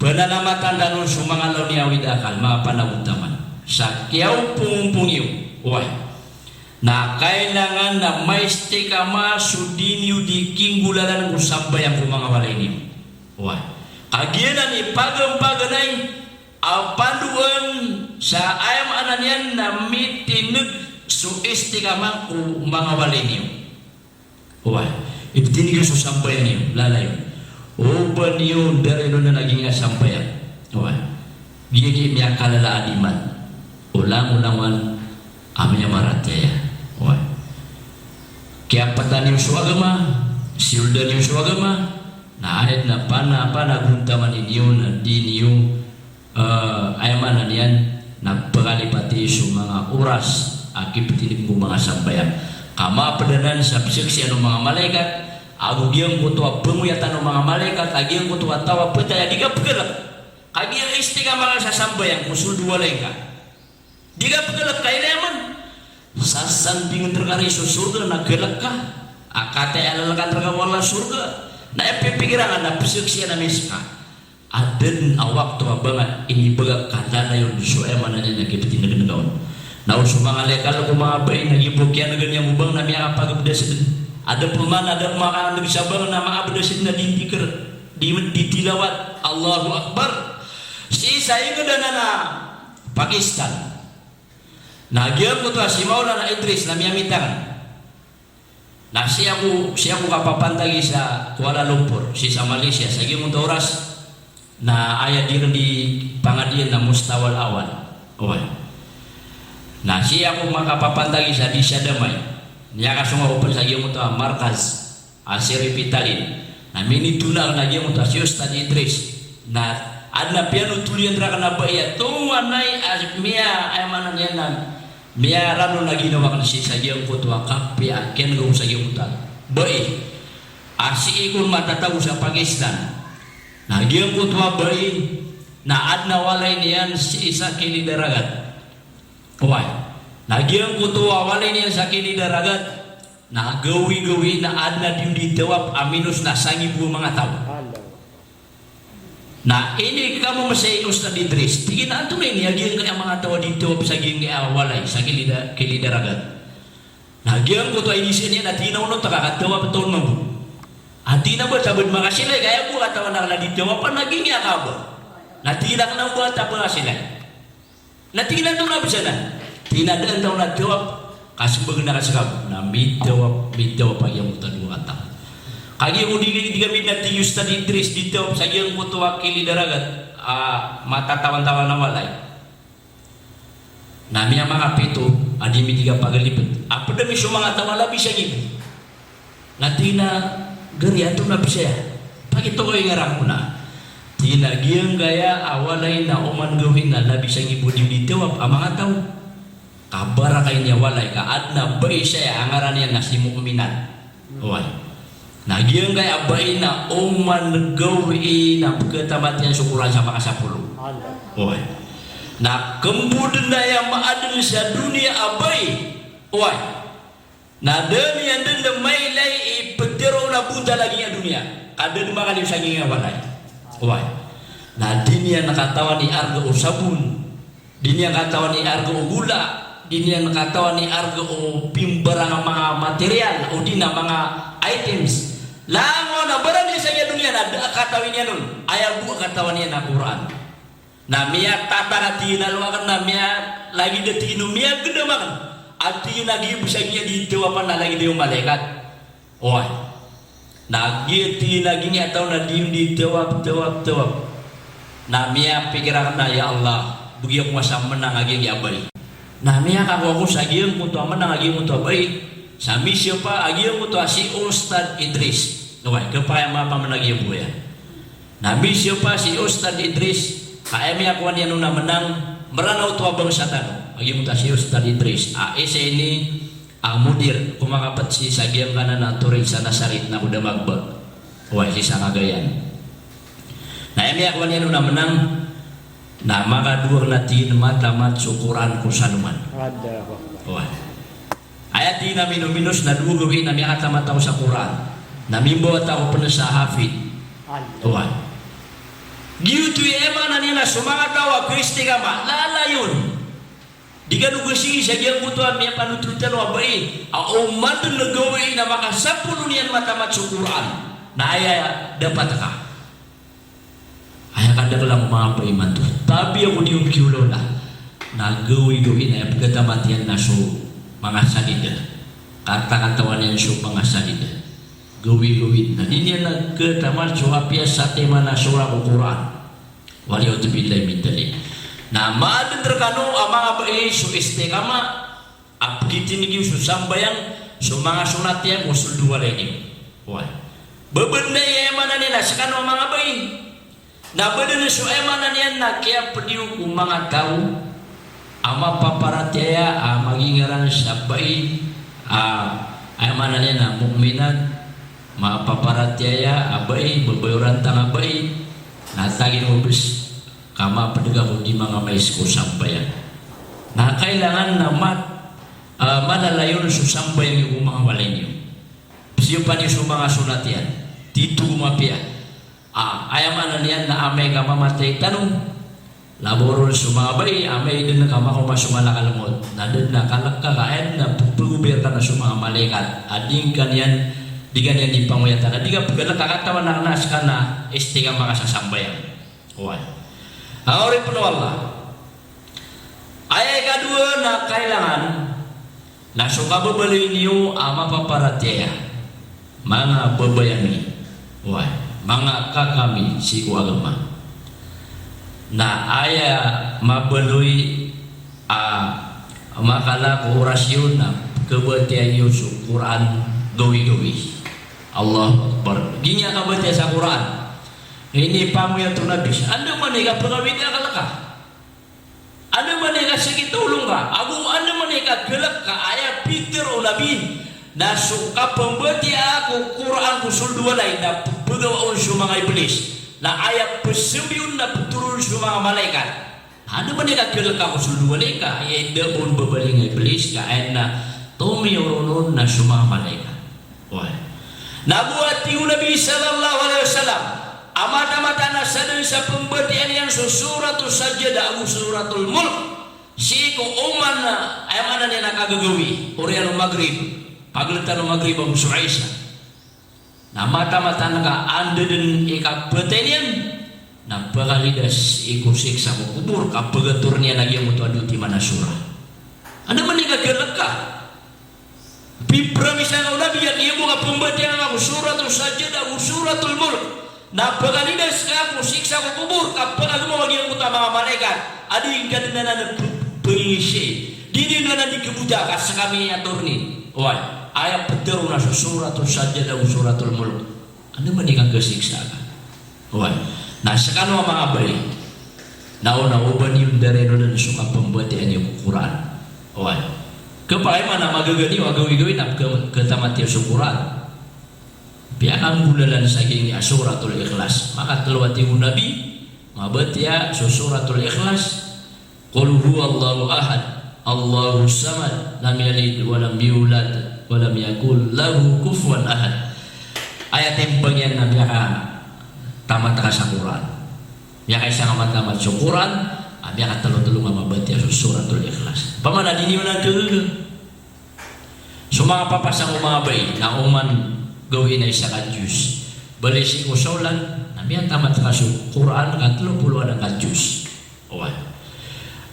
Panalamatan tano so manga lawan i awid a akal, manga panagontaman. Sa kiyaompongompong iyo. Oway. Na kailangan na maistiqamah so di niyo di kinggolalan ko sambayang ko manga walay niyo. Oway. Ka giyanan i paganpaganay a pandoan sa aya maana niyan na mitindeg so istiqamah ko manga walay niyo. Oway, iptindeg iyo so sambayang iyo, lalayon. O ba niyo ndarailonan a giyangkaya sambayang. Oway. Giya i miyakalala a di man. O langolangowan a miyamaratiyaya. Oway. Kiyapatan iyo so agama, siyoldan iyo so agama, na aya den a pana, panagontaman iyo na di niyo Eh, aya maana niyan na pekalipati so manga oras a kiptindeg ko manga sambayang. Ka maped anan sa pesaksian o manga malaikat, ago giyangkoto a pengoyatan o manga malaikat a giyangkoto a taw a petay a di kapegalek. Kagiya istiqamah ka sa sambayang ko sold o walay ngka. Di kapegalek ka ilay man. Sasandingen reka ri so sorga na galek ka. A kataya a lalakan reka o Allah sorga. Na aya pipikiran ka na pesaksian ami seka. Aden a wakto a ba nga inibagak ka lalayon so aya maana niyan na kiptindegen ka on. Na o so manga lekal ko manga bai na giya bo kiyanegen iyan o bang na miyakapagabdas den. Aden pman, aden a makaandeg sa bang na makabdas den a di ndikir, di, di tilawat. Allahu Akbar. Sii sa inged anan a Pakistan. Na giyangkoto a si Maulana Idris na miyamitangan. Na sii ako, sii ako kapapantagi sa Kuala Lumpur, sii sa Malaysia, sa giyangkoto a oras, na aya di ren di pangadian na mustawal awal. Oway. Na sii ako makapapantagi sa di sa damay. Miyakasong ako pen sa giyangkoto a markaz a sii ripitalin. Na minitona aken a giyangkoto a si Ustadh Idris. Na aden a piyanotol iyan raken a bai a tonganay a miya, aya maana niyan na miyaranon a ginawa aken sii sa giyangkoto a kapiya a kiyanega ko sa giyangkoto a bai a sii kon matatago sa Pakistan. Na giyangkoto a bai na aden a walay niyan sii sa Kilid a Ragat. Oway. Na giyangkoto a walay niyan sa Kilid a Ragat na gawii-gawii na aden a di di tawap a minos na sangibo a manga taw. Na ini kamo masay Ustadh Idris, tig iyan a antonaa ini a giyangkaya manga taw a di tawap sa giyangkaya walay sa Kilid a, Kilid a Ragat. Na giyangkoto a inisaan iyan na tig iyan a onot ka katawap taw mambo. A tig iyan a ba ta bed makasilay, ka aya bo a katawan aken a di tawap na giyangkaya Kaaba. Na tig iyan a kena o ba ta bed makasilay. Na tig iyan a antonaa bes anan? Tig iyan a da aken a tawap ka sembagen aken seka bo. Na mitawap, mitawap a giyangkoto a dowa kataw. Kagiya ko di, di kami na tig i Ustadh Idris di tawap sa giyangkoto a Kilid a Ragat a matatawan-tawan a walay. Na miyamakapito a di mi di kapagalipet a ped ami so manga taw a labi sa gibo. Na tig iyan a gari, antonaa bes aya? Pakitokawi nga rakn. Na tig iyan a giyangkaya a walay na oman gawii na labi sa gibo di di tawap a manga taw. Kabarakain iyan a walay ka adn a bai saya a ngaran iyan na si Mu'minat. Oway. Na giyangkaya bai na oman gawii na pkatamat iyan so Qur'an sa makasapolo. Oway. Na kmbo dn aya maadn sa doniya a bai. Oway. Na da niyan dn mailay i ptharoon a bontal a giya doniya. Ka da dn makaliyo sa giya walay. Oway. Na di niyan katawan i arga o sabon. Di niyan katawan i arga o gola, di niyan katawan i arga o pimbarang a manga material, odi na manga items. Langon a barang di sa giya doniya na da a katawan iyan on. Aya bo a katawan iyan na Qur'an. Na miyatatak a tig iyan a lowakan na miya lagid a tig iyan o miyagdam akn. A tig iyan a giya bo sa giya di tawapan na lagid o malaikat. Oway. Na giya tig iyan a giya taw na di, di tawap, tawap, tawap. Na miyapikir akn a, ya Allah, bgi ako nga sa mnang a giya bai. Na miyakakowa ako sa giyangkoto a mnang a giyangkoto a bai. Sa misiyapa a giyangkoto a si Ustadh Idris. Oway, khapakay a mapamnang a giya bo aya. Na misiyapa si Ustadh Idris, ka aya miyakowa niyan on a mnang, Mranaw oto a bangsa tano. A giyangkoto a si Ustadh Idris. A isa ini a mudir ko manga pd sii sa giyangkanan a torin sa Nasarit na ko da magba. Oway, sii sa Cagayan. Na aya miyakowa niyan on a mnang, na makadowa akn a tig iyan matamat so Qur'an ko Sanoman. Oway. Aya tig iyan a minominos na dowa gawii na miyakatamat ako sa Qur'an. Na mimbawata ako pn sa hafid. Oway. Giyoto i aya maana niyan na so manga taw a kaistiqamah, lalayon. Di kano kasii sa giyangkoto a miyapanothol tano a bai a oman dn gawii na makasapolo niyan matamat so Qur'an. Na aya dapat ka. Aya kadaklan ko manga bai imanto. Tabiya ko di on kiolawla. Na gawii-gawii na aya pkhatamat iyan na so manga sadida. Katakatawan iyan so manga sadida. Gawii-gawii na di niyan na khatamat so apiya satiman a sura ko Qur'an. Wal iyadhu billahi min dhalik. Na maadn rkano a manga bai so istiqamah, a pkitindg iyo so sambayang, so manga sonat iyan ko soldo walay niyo. Oway. Ba dn aya maana niyan na skano a manga bai. Na ba dn so aya maana niyan na kiyapd iyo ko manga taw a mapaparatiyaya a magingaran sa bai, a, aya maana niyan na mu'minat, mapaparatiyaya a bai, babayoran tano a bai, na tagin o bs, ka mapd ka ko di manga mais ko sambayang. Na kailangan na mat, a, malalayon so sambayang iyo ko manga walay niyo. Pziyopa niyo so manga sonat iyan. Tito ko mapiya. A, aya maana niyan na amay ka mamatay tano, labaw ron so manga bai, amay dn ka makaoma so malakal mawt. Na dn a kalk ka ka aya na pphagobay rkano so manga malaikat a di ngka niyan, di ka niyan di pangoyatan. A di ka pkhalk ka katawan a na ska na istiqamah ka sa sambayang. Oway. A, oripn o Allah. Aya ikadowa na kailangan na so kababaloy niyo a mapaparatiyaya, manga babay ami, oway, manga kaka ami sii ko agama. Na aya mabaloy a makala ko oras iyo na kabatiya iyo so Qur'an gawii-gawii. Allahu Akbar. Giya kabatiya sa Qur'an. Inipangoyat o Nabi. Andamanaya i kapakawid a kalk ka. Andamanaya i kasakit o olo ngka, ago andamanaya i kakhalk ka, aya pitharo o Nabi, na so kapmbatiyaa ko Qur'an ko soldo walay na pphagawa on so manga iblis. Na aya pzambi on na ptharoon so manga malaikat. Andamanaya i kakhalk ka ko soldo walay ka, aya ida on babaling a iblis, ka aya na tomiyoron on na so manga malaikat. Oway. Na bo a tig o Nabi sallallahu alaihi wasallam, a mataan-mataan a sadn sa pmbatiyaan iyan so Suratus Sajdah ago Suratul Mulk sii ko oman, aya maana niyan na kagagawii, oriyan o Maghrib, pagltan o Maghrib ago so Isha. Na mataan-mataan ka anda dn i kapatay niyan, na pakalidas i ko siksa ko kobor, ka pagator iyan a giyangkoto a dowa timan a sura. Andamanaya i kakhalk ka. Pipramisan o Nabi a giya bo a pmbatiyaan ka ko Suratus Sajdah ago Suratul Mulk, na pakalidas ka ko siksa ko kobor, ka pakagmaw a giyangkoto a manga malaikat a di ngka dn anan p-, pangingisi. Di niyo anan di kabota ka skami a torni. Oway, aya ptharoon na so Suratus Sajdah ago Suratul Mulk. Andamanaya i kakasiksa ka. Oway. Na skano a manga bai, na o na oba niyo ndarairodan so kapmbatiyaan iyo ko Qur'an. Oway. Kepakay man a magaga niyo a gawii-gawii na ke-, ketamat iyo so Qur'an. Piyakanggolalan sa giyangkai a Suratul Ikhlas. Makatelo a tig o Nabi, mabatiya so Suratul Ikhlas. Qul huwallahu ahad, Allahus samad, lam yalid wa lam yulad, wa lam yakul lahu kufuwan ahad. Aya timbang iyan na miyakatamat ka sa Qur'an. Miyakaisa nga matamat so Qur'an, a miyakatelo-telo nga mabatiya so Suratul Ikhlas. Pamana di niyo na kagaga. So manga papasa ko manga bai, na oman gawii na isa ka juz. Bali sii ko saolan, na miyatamat ka so Qur'an ka telo polo aden ka juz. Oway.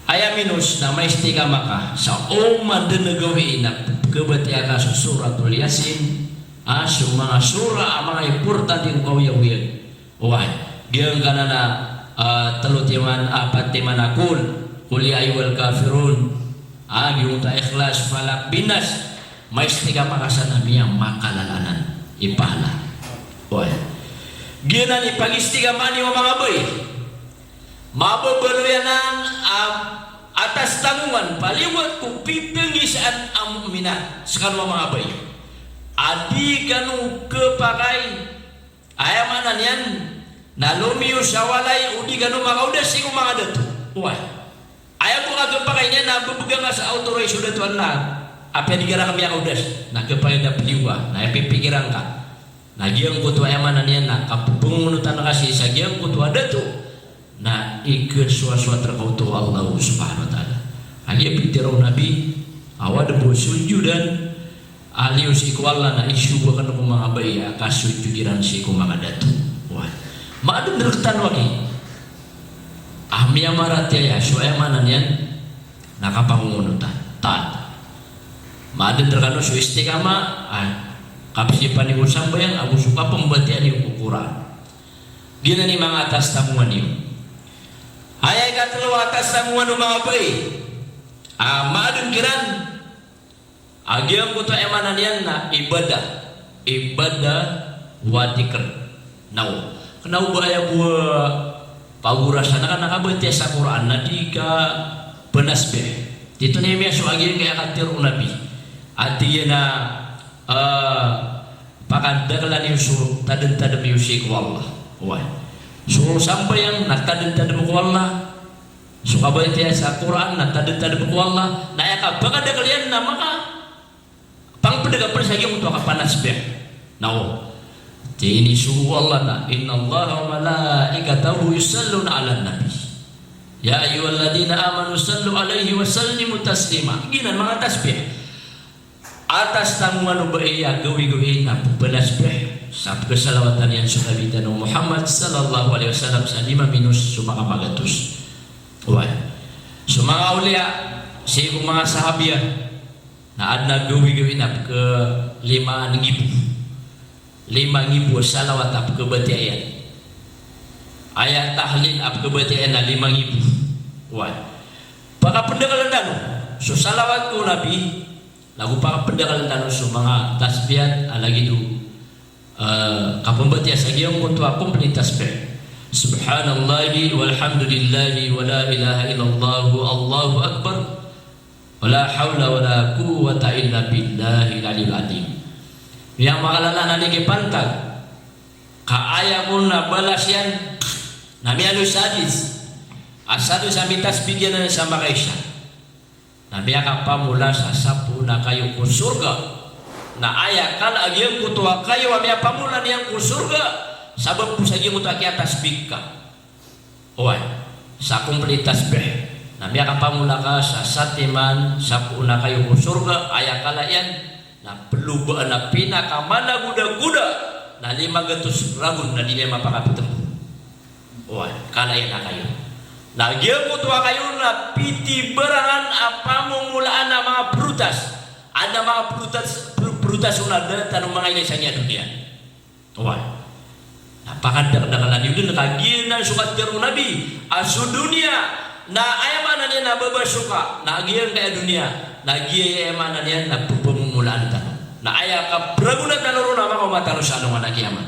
Aya minos na maistiqamah ka, sa oman den a gawii na kabatiya ka so Suratul Yasin, a so manga sura a manga importante ko kaoyagoyag. Oway, giyangkanan a, ah, telo timan, apat timan a Qul, Qul ya ayyuhal kafirun, ah, giyangkoto a Ikhlas, Falaq, Bin Nas, maistiqamah ka san a miyamakalalanan i pahala. Oway. Giyanan i pagistiqamah niyo a manga bai. Mababaloy anan a atas tangongan, paliwat ko pipanggisaan a mu'minat, sekano a manga bai. A di kano kepakay Aya maana niyan na lomiyo sa walay o di kano makaodas sii ko manga dato. Oway. Aya bo a kepakay niyan na bebegang ka sa aw toroy so dato anan. Apiya di ka rakn miyakaodas. Na kepakay na peliwa. Na aya pipikiran ka. Na giyangkoto aya maana niyan na kapepengonotan ka sii sa giyangkoto a dato. Na ikesowasowat rka oto o Allah subhanahu wa ta'ala. Kagiya pitharo o Nabi, a wad bo sonjodan a liyo sii ko Allah na isogo aken ko manga bai a kasonjod iran sii ko manga dato. Oway. Maaden rektano aki a miyamaratiyaya so aya maana niyan na kapangongonotan. Tan. Maaden rekano so istiqamah, a kapesipan iyo ko sambayang, ago so kapembatiya niyo ko Qur'an. Giyanan i manga atas tangongan iyo. Aya ikatelo a atas tangongan o manga bai a maaden kiran a giyangkoto aya maana niyan na ibadah. Ibadah wa dhikr. Naw. Kena o ba aya bo a pagorasan ka na kabatiya sa Qur'an na di ka penasbih. Tito niyan miyasowa giyangkaya a katharo o Nabi. Ati iyan a, eh, Pakadakelan iyo so tademtadem iyo sii ko Allah. Oway. So sambayang na tademtadem ko Allah. So kabatiya sa Qur'an na tademtadem ko Allah. Na aya kapakadakel iyan na maka pangpedeg a pen sa giyangkoto a kapanasbih. Na o. Tiniso o Allah na, "Innallaha wa malaikatahu yusalluna 'alan nabi. Ya ayyuhalladhina amanu sallu 'alaihi wa sallimu taslima." Giyanan manga tasbih. Atas tangongan o bai a gawii-gawii na pepenasbih sa pekesalawatan iyan so Nabi tano Muhammad sallallahu alaihi wasallam sa lima minos so makapagatos. Oway. So manga awliya, sii ko manga sahabiya, na aden a gawii-gawii na pekelima nggibo. Lima nggibo a salawat a pekebatiya iyan. Aya tahlil a pekebatiya iyan na lima nggibo. Oway. Pakapedakelen tano so salawat ko Nabi, na go pakapedakelen tano so manga tasbihat a lagid o, eh, kapembatiya sa giyangkoto a komplit tasbih. Subhanallahi walhamdulillahi wa la ilaha illallah, Allahu akbar. Wala hawla wala quwwata illa billahil aliyyil azim. Aya makalalan a di kipantag ka aya kon a balas iyan na miyaaloy sa hadis a sadn sa mitasbih giyanan sa makaisa na miyakapamola sa sapoon a kayo ko sorga. Na aya kala a giyangkoto a kayo a miyapamola niyan ko sorga sabap ko sa giyangkoto a kiyatasbih ka. Oway, sa komplit tasbih. Na miyakapamola ka sa satiman sapoon a kayo ko sorga, aya kala iyan na pelobaan a pinakamanagodagoda na lima gatos ragon na di niyan mapakapitembo. Oway, kala iyan a kayo. Na giyangkoto a kayo na pitibarangan a pamomolaan a manga prutas. Aden a manga prutas, pru-, prutas on a da tano mangailay sangkai a doniya. Oway. Na pakadakdakelan iyo den, kagiya na so katharo o Nabi a so doniya na aya maana niyan na babaso ka, na giyangkaya doniya na giya aya maana niyan na pepamomolaan tano. Na aya kaperagonan tano ron a makaoma tano sa alongan a kiyamat.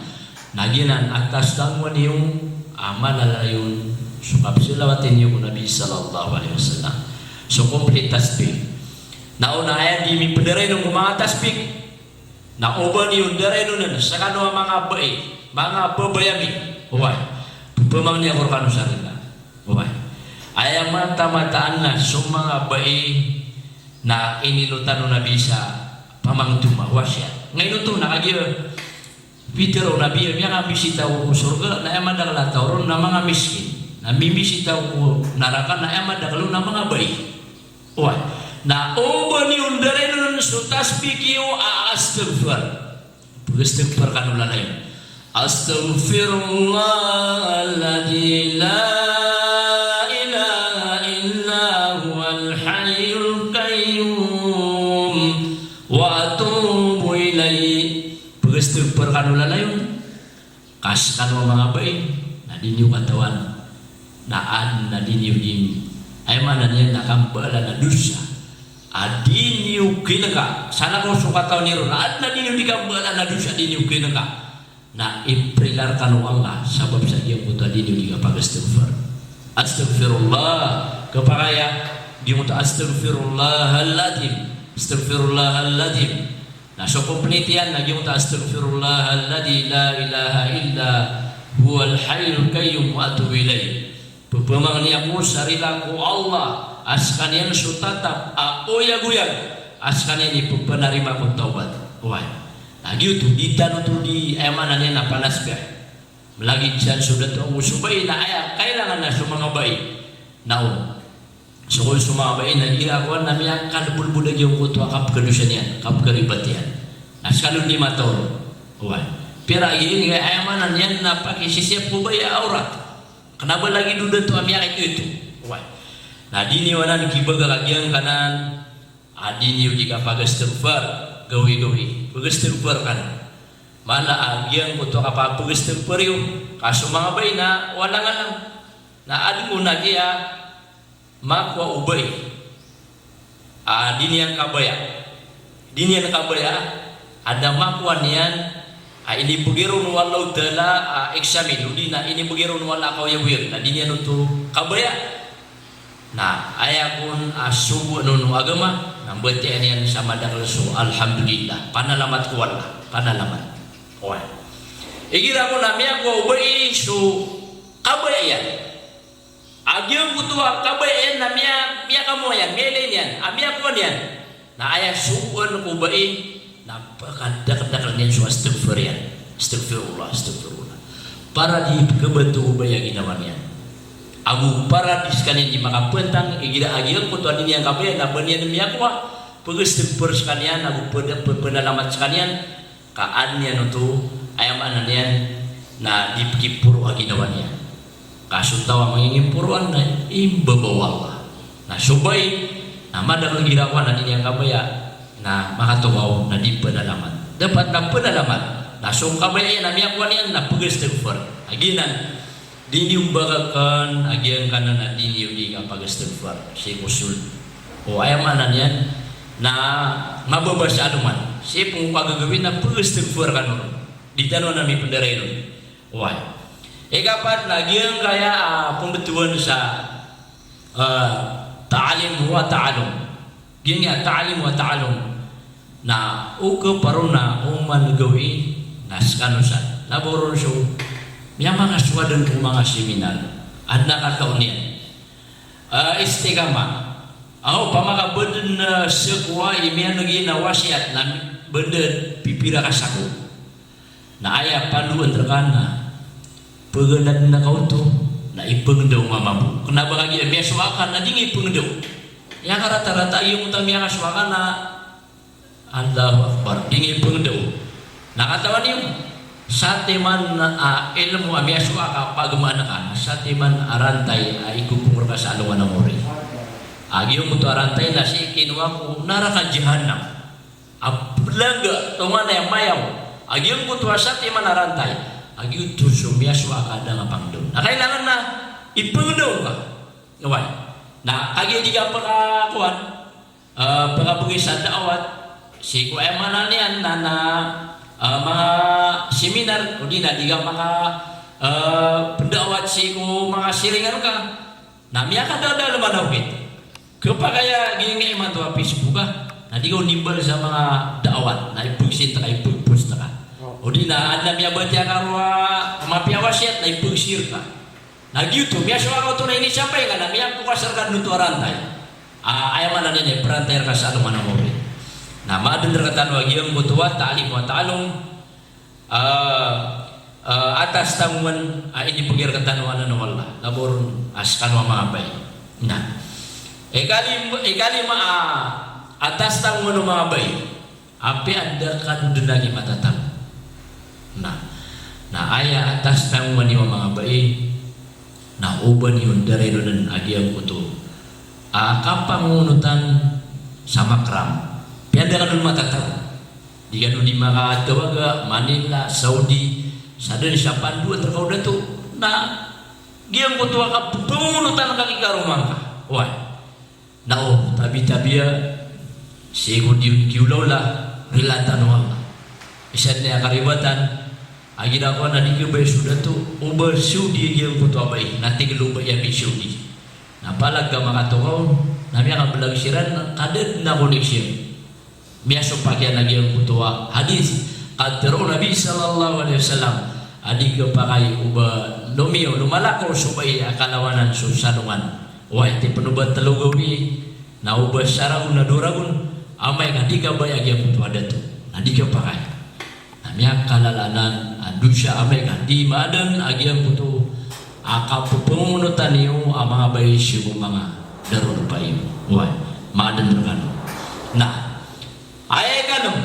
Na giyanan a atas tangowan iyo a malalayon so kapsalawati niyo ko Nabi sallallahu alaihi wasallam. So komplit tasbih. Na o na aya di mipndarainon ko manga tasbik. Na o ba niyo ndarainon skano a manga bai, manga babay ami. Oway. Pphmangni ako rkano sa rila. Oway. Aya mataan-mataan na so manga bai na inilotan o Nabi sa pamangtoma, wasiyat. Ngaino oto na kagiya pitharo o Nabi a miyakamisita ko sorga na aya madakl a taw ron na manga miskin. Na mimisita ko naraka na aya madakl on na manga bai. Oway. Na o ba niyo ndarainon so tasbik iyo a astaghfar. Pag-astaghfar kano lalayon. Astaghfirullahal ladzi la ilaha illa huwal hayyul qayyum wa atubu ilaih. Pag-astaghfar kano lalayon. Ka skano a manga bai, na di niyo katawan. Na adn a di niyo di, aya maana niyan na kambaalan a dosa a di niyo kinngka. Salakaw so katawan iyo ron, na adn a di niyo di kambaalan a dosa a di niyo kinngka. Na iprila rkano o Allah sabap sa giyangkoto a di niyo di kapag-astaghfar. Astaghfirullah. Kapakay a giyangkoto, astaghfirullahal adzim. Astaghfirullahal adzim. Na so komplit iyan na giyangkoto, astaghfirullahal ladzi la ilaha illa huwal hayyul qayyum wa atubu ilaih. Pphmangni ako sa rila ko Allah a skaniyan so tatap a oyagoyag, a skaniyan i pphanarima ko tawbat. Oway. Na giyoto, di tano oto di, aya maana niyan na panasbih. Lagid san so dato ago so bai na aya kailangan na so manga bai. Na o so kon so manga bai na igira kowan na miyakadbolbod a giyangkoto a kapkhadosa niyan, kapkharibat iyan. Na skano di matoro. Oway. Pira aya maana niyan na pakisisiyap ko bai a awrat. Kna ba lagid o dato a miyakaito-ito. Oway. Na di niyo anan kibagak a giyangkanan a di niyo di kapag-astaghfar gawii-gawii. Pag-astaghfar kano. Mala a giyangkoto a kapag-astaghfar iyo, ka so manga bai na walangalang. Na adn ko na giya makowa o bai a di niyan kabaya. Di niyan kabaya, adn a makowa niyan a inibgay ron o Allahu Ta'ala a examen, odi na inibgay ron o Allah a kaoyagoyag, na di niyan oto kabaya. Na aya kon a sogoan on o agama, na mbatiyaan iyan sa madakl so alhamdulillah. Panalamat ko Allah, panalamat. Oway. Igira kon a miyakowa o bai so kabaya iyan. A giyangkoto a kabaya iyan na miya, miyakamowa iyan, miyailay niyan, a miyakowa niyan. Na aya sogoan ko bai, na pakadakdakl niyan so astaghfar iyan. Astaghfirullah, astaghfirullah. Para di pkhabato o bai a ginawa niyan. Ago para di skaniyan di makapantang, igira a giyangkoto a di niyan kabaya, na ba niyan miyakowa, pag-astaghfar skaniyan, ago pd-, p-, pnalamat skaniyan, ka adn iyan oto, aya maana niyan na di pkiporo a ginawa niyan. Ka so taw a mangingimporoan na imbaba o Allah. Na so bai, na madakl igira kowan a di niyan kabaya, na makatokaw na di pnalamat. Dapat na pnalamat. Na so kabaya iyan a miyakowa niyan na pag-astaghfar. A giyanan, di niyo mbagakn a giyangkanan a di niyo di kapag-astaghfar sii ko sold. O aya maana niyan na mababa sa alongan. Sii pn ko kagagawii na pag-astaghfar kano ron. Di tano anan mipndarai ron. Oway. Ikapat na giyangkaya a pmbtowan sa, eh, ta'lim wa ta'allum. Giyangkaya ta'lim wa ta'allum. Na o khaparona oman gawii na skano san. Na ba ron so miyamakasowa dn ko manga seminar. Adn a kataw niyan. Eh, istiqamah. Aw, opama ka ba dn, eh, sakowa i miyan'g iyan a wasiyat na ba dn pipira ka sako. Na aya pandoan rka na pganadn ka oto na ipngdaw mambo. Kna ba kagiya miyasowa ka na di ngka ipngdaw. Aya karatarata a giyangkoto a miyakasowa ka na Allahu Akbar, di ngka ipngdaw. Na katawan iyo, satiman a ilmo a miyasowa ka a pagmaan ka, satiman a rantay a ikopong rka sa alongan a mori. A giyangkoto a rantay na sii kinowa ko naraka jahannam. A plangga, tonganay a mayaw. A giyangkoto a satiman a rantay. A giyoto so miyasowa ka a da ngka pangdawn. Na kailangan na ipngdaw ka. Oway. Na kagiya di ka pkakowan, eh, pkabgay sa da'wat, sii ko aya maana niyan na, na, eh, manga seminar, odi na di ka maka, eh, pnda'wat sii ko manga siringan ka. Na miyakadadalm a okit. Khapakay a giyangkai imanto a Facebook a Na di ka onimbal sa manga da'awat, na ipegsin ta ka, ipegpost ta ka. O di na, adn a miyabatiya ka roo a mapiya a wasiyat, na ipegshare ka. Na giyoto, miyasowa ka oto na inisampay ka, na miyapokas rka dn oto a rantay. A, aya maana niyan na iprantay rka sa alongan a mawri. Na maaden rktano a giyangkoto a ta'lim wa ta'allum, ah, ah, atas tangowan a inipegay rktano anan o Allah. Labaw ron a skano a manga bai. Na. Ikalima, ikalima a, atas tangowan o manga bai. Apiya da kano dn lagid matatago. Na, na aya atas tangowan iyo a manga bai, na oba niyo ndaray donan a giyangkoto a kapangonotan sa Makram. Apiya da kano dn matatago. Di kano di makatawaga Manila, Saudi, sa dn sa pandoan rka o dato. Na giyangkoto a kapangonotan ka ki karoma ngka. Oway. Na o, tabi-tabiya, sii ko di on kiolaola, rilatan o Allah. Isa dn a karibatan, a girakowa na di kabaya so dato, oba Saudi a giyangkoto a bai, na tig o bai a mi Saudi. Na palag ka makatokaw, na miyakablag siran, ka da dn a connection. Miyasopak iyan a giyangkoto a hadith. Katharo o Nabi sallallahu alaihi wasallam a di kapakay o ba lomiyo, lomalakaw so bai a kalawanan so salongan. Oway, tip o ba tlo gawii, na o ba saragon na dowa ragon, amay ka di kabaya a giyangkoto a dato. Na di kapakay. Na miyakalalanan a dosa amay ka di maaden a giyangkoto a kapepengonotan iyo a manga bai sii ko manga darodopa iyo. Oway, maaden rkano. Na, aya ikanem.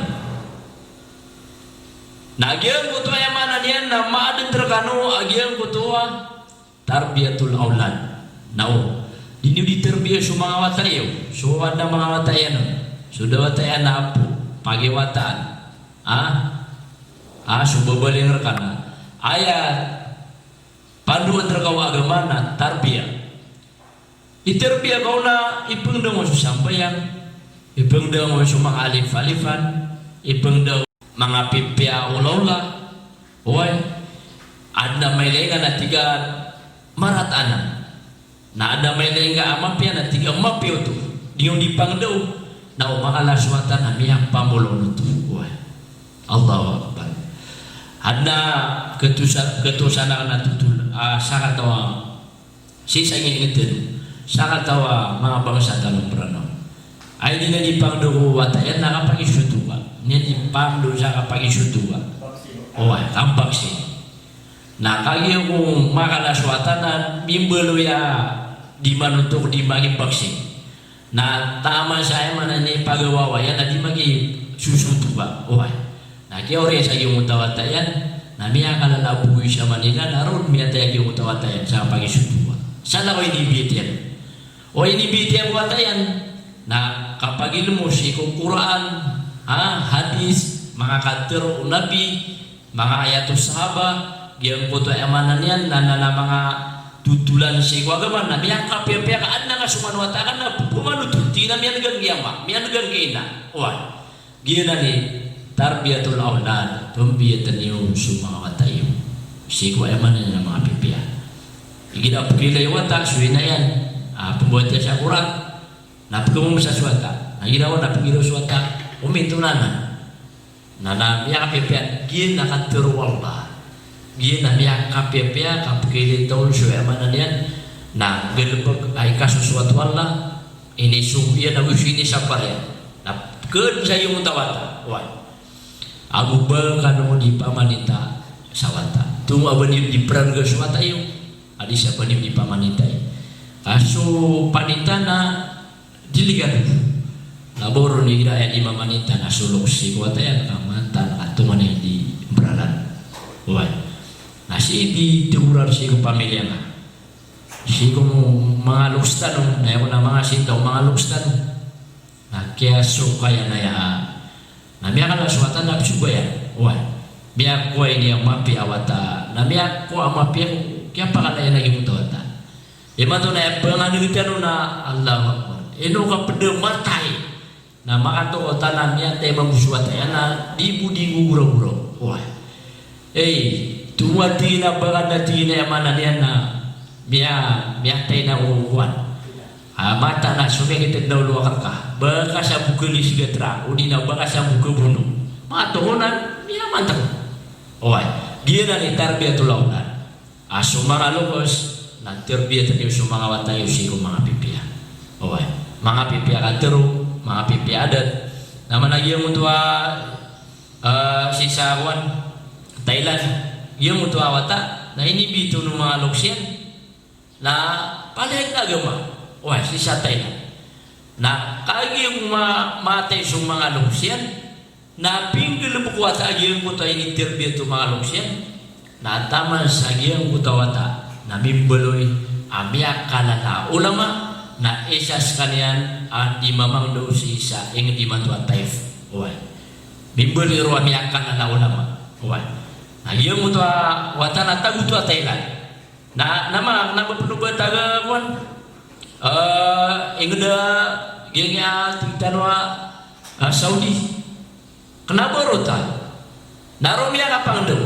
Na giyangkoto aya maana niyan na maaden rkano a giyangkoto a tarbiyatul awlad. Na o, di niyo di tarbiya so manga wata iyo, so adn a manga wata iyan on, so da wata iyan a apo, pagiwataan. Ah? Ah, so babaling rkana. Aya pandoan rka o agama na tarbiya. Itarbiya ka on na ipengdang o so sambayang, ipengdang o so manga alif-alifan, ipengdang o manga pipiya a olaola. Oway, adn a mailay ngka na tig ka marat anan. Na adn a mailay ngka a mapiya na tig ka mapiya oto. Di on di pangndao. Na o makala so wata na miyapambolon oto. Oway. Allahu Akbar. Adn a ketosa-, ketosan akn a totol, ah, sakataw a sii sa ngingitn, sakataw a manga bangsa tano Mranaw. Ay di niyan di pangndao ko wata iyan na kapakisotowa. Niyan di pangndao sa kapakisotowa. Oway, kambaksin. Na kagiya ko makala so wata na mimbaloy a di manontok di makibaksin. Na taman sa aya maana niyan pagawawa iyan na di makisosotowa. Oway. Na kiyaori sa giyangkoto a wata iyan, na miyakalala a boy sa Manila, na roo miyatay a giyangkoto a wata iyan sa pagisotowa. Sa na ko inibit iyan. O inibit iyan ko wata iyan, na kapagilmo sii ko Qur'an, ha, hadith, manga katharo o Nabi, manga ayat o sahaba, giyangkoto aya maana niyan, na, na, na manga totolan sii ko agama, na miyakapiyapiya ka adn a kasoman o wata ka na pphangalotot, tig iyan a miyan'g angkai ama, miyan'g angkai ina. Oway. Giyanan i tarbiyatul awlad, pmbiyatn iyo so manga wata iyo. Sii ko aya maana niyan a manga pipiya. Igira pkhailay o wata, so ina iyan, ah, pmbatiya sa Qur'an, na pkhamomsa so wata. Na igira on na pkhiraw so wata, ominto na anan. Na, na miyakapiyapiya, giyanan a katharo o Allah. Giyanan a miyakapiyapiya, ka pkhailay taw on so aya maana niyan, na galbk a ikasosoat o Allah, inisogo iyan ago so inisapar iyan. Na pkhaadn sa giyangkoto a wata. Oway. Ago ba kano di pamaninta sa wata. Tomo a ba niyo di prangga so wata iyo. A di sa ba niyo di pamaninta iyo. Ka so paninta na delikado. Labaw ron igira aya di mamaninta na so loks sii ko wata iyan ka mantan ka toman i di mbralan. Oway. Na sii di tegoran sii ko pamilya na. Sii ko manga loks tano, na aya ko na manga sinta o manga loks tano. Na kiyasoka iyan aya. Na miyakala so wata na psoka iyan. Oway. Miyakowa ini a mapiya a wata. Na miyakowa a mapiya ko kiyapakala iyan a giyangkoto a wata. Imanto na aya pangan'g tano na Allahu Akbar. Ino ka pd a matay. Na makatokaw ta na miyatay mambo so wata iyan na di bo di gogoragoraw. Oway. Ey, tomo a tig iyan a ba ka na tig iyan a aya maana niyan na miya-, miyatay na o kowan. A, mataan a so miyakitid na olo a karka, ba ka sa bo kalisigatra, odi na ba ka sa bo kabono. Matoon a miyamantag. Oway. Giyanan i tarbiyatul awlad. A so manga lokes na tarbiyat iyo so manga wata iyo sii ko manga pipiya. Oway. Manga pipiya katharo, manga pipiya adat. Na mana giyangkoto a, a, sii sa kowan, Thailand. Giyangkoto a wata na inibito o manga lokes iyan na palaya a agama. Oway, sii sa Thailand. Na kagiya ko ma-, matay so manga lokes iyan, na pinggalebek o wata a giyangkoto a initarbiyat o manga lokes iyan, na taman sa giyangkoto a wata na mimbaloy a miyakalala a ulama, na isa sekaniyan a di mamangdaw sii sa inged imanto a Taif. Oway. Mimbaloy roo a miyakalala a ulama. Oway. Na giyangkoto a wata na tago oto a Thailand. Na, na ma, na ba peno ba taga kowan? Eh, inged a, giyangkai a tig tano a, a Saudi. Kena ba rota. Na roo miyakapangdaw.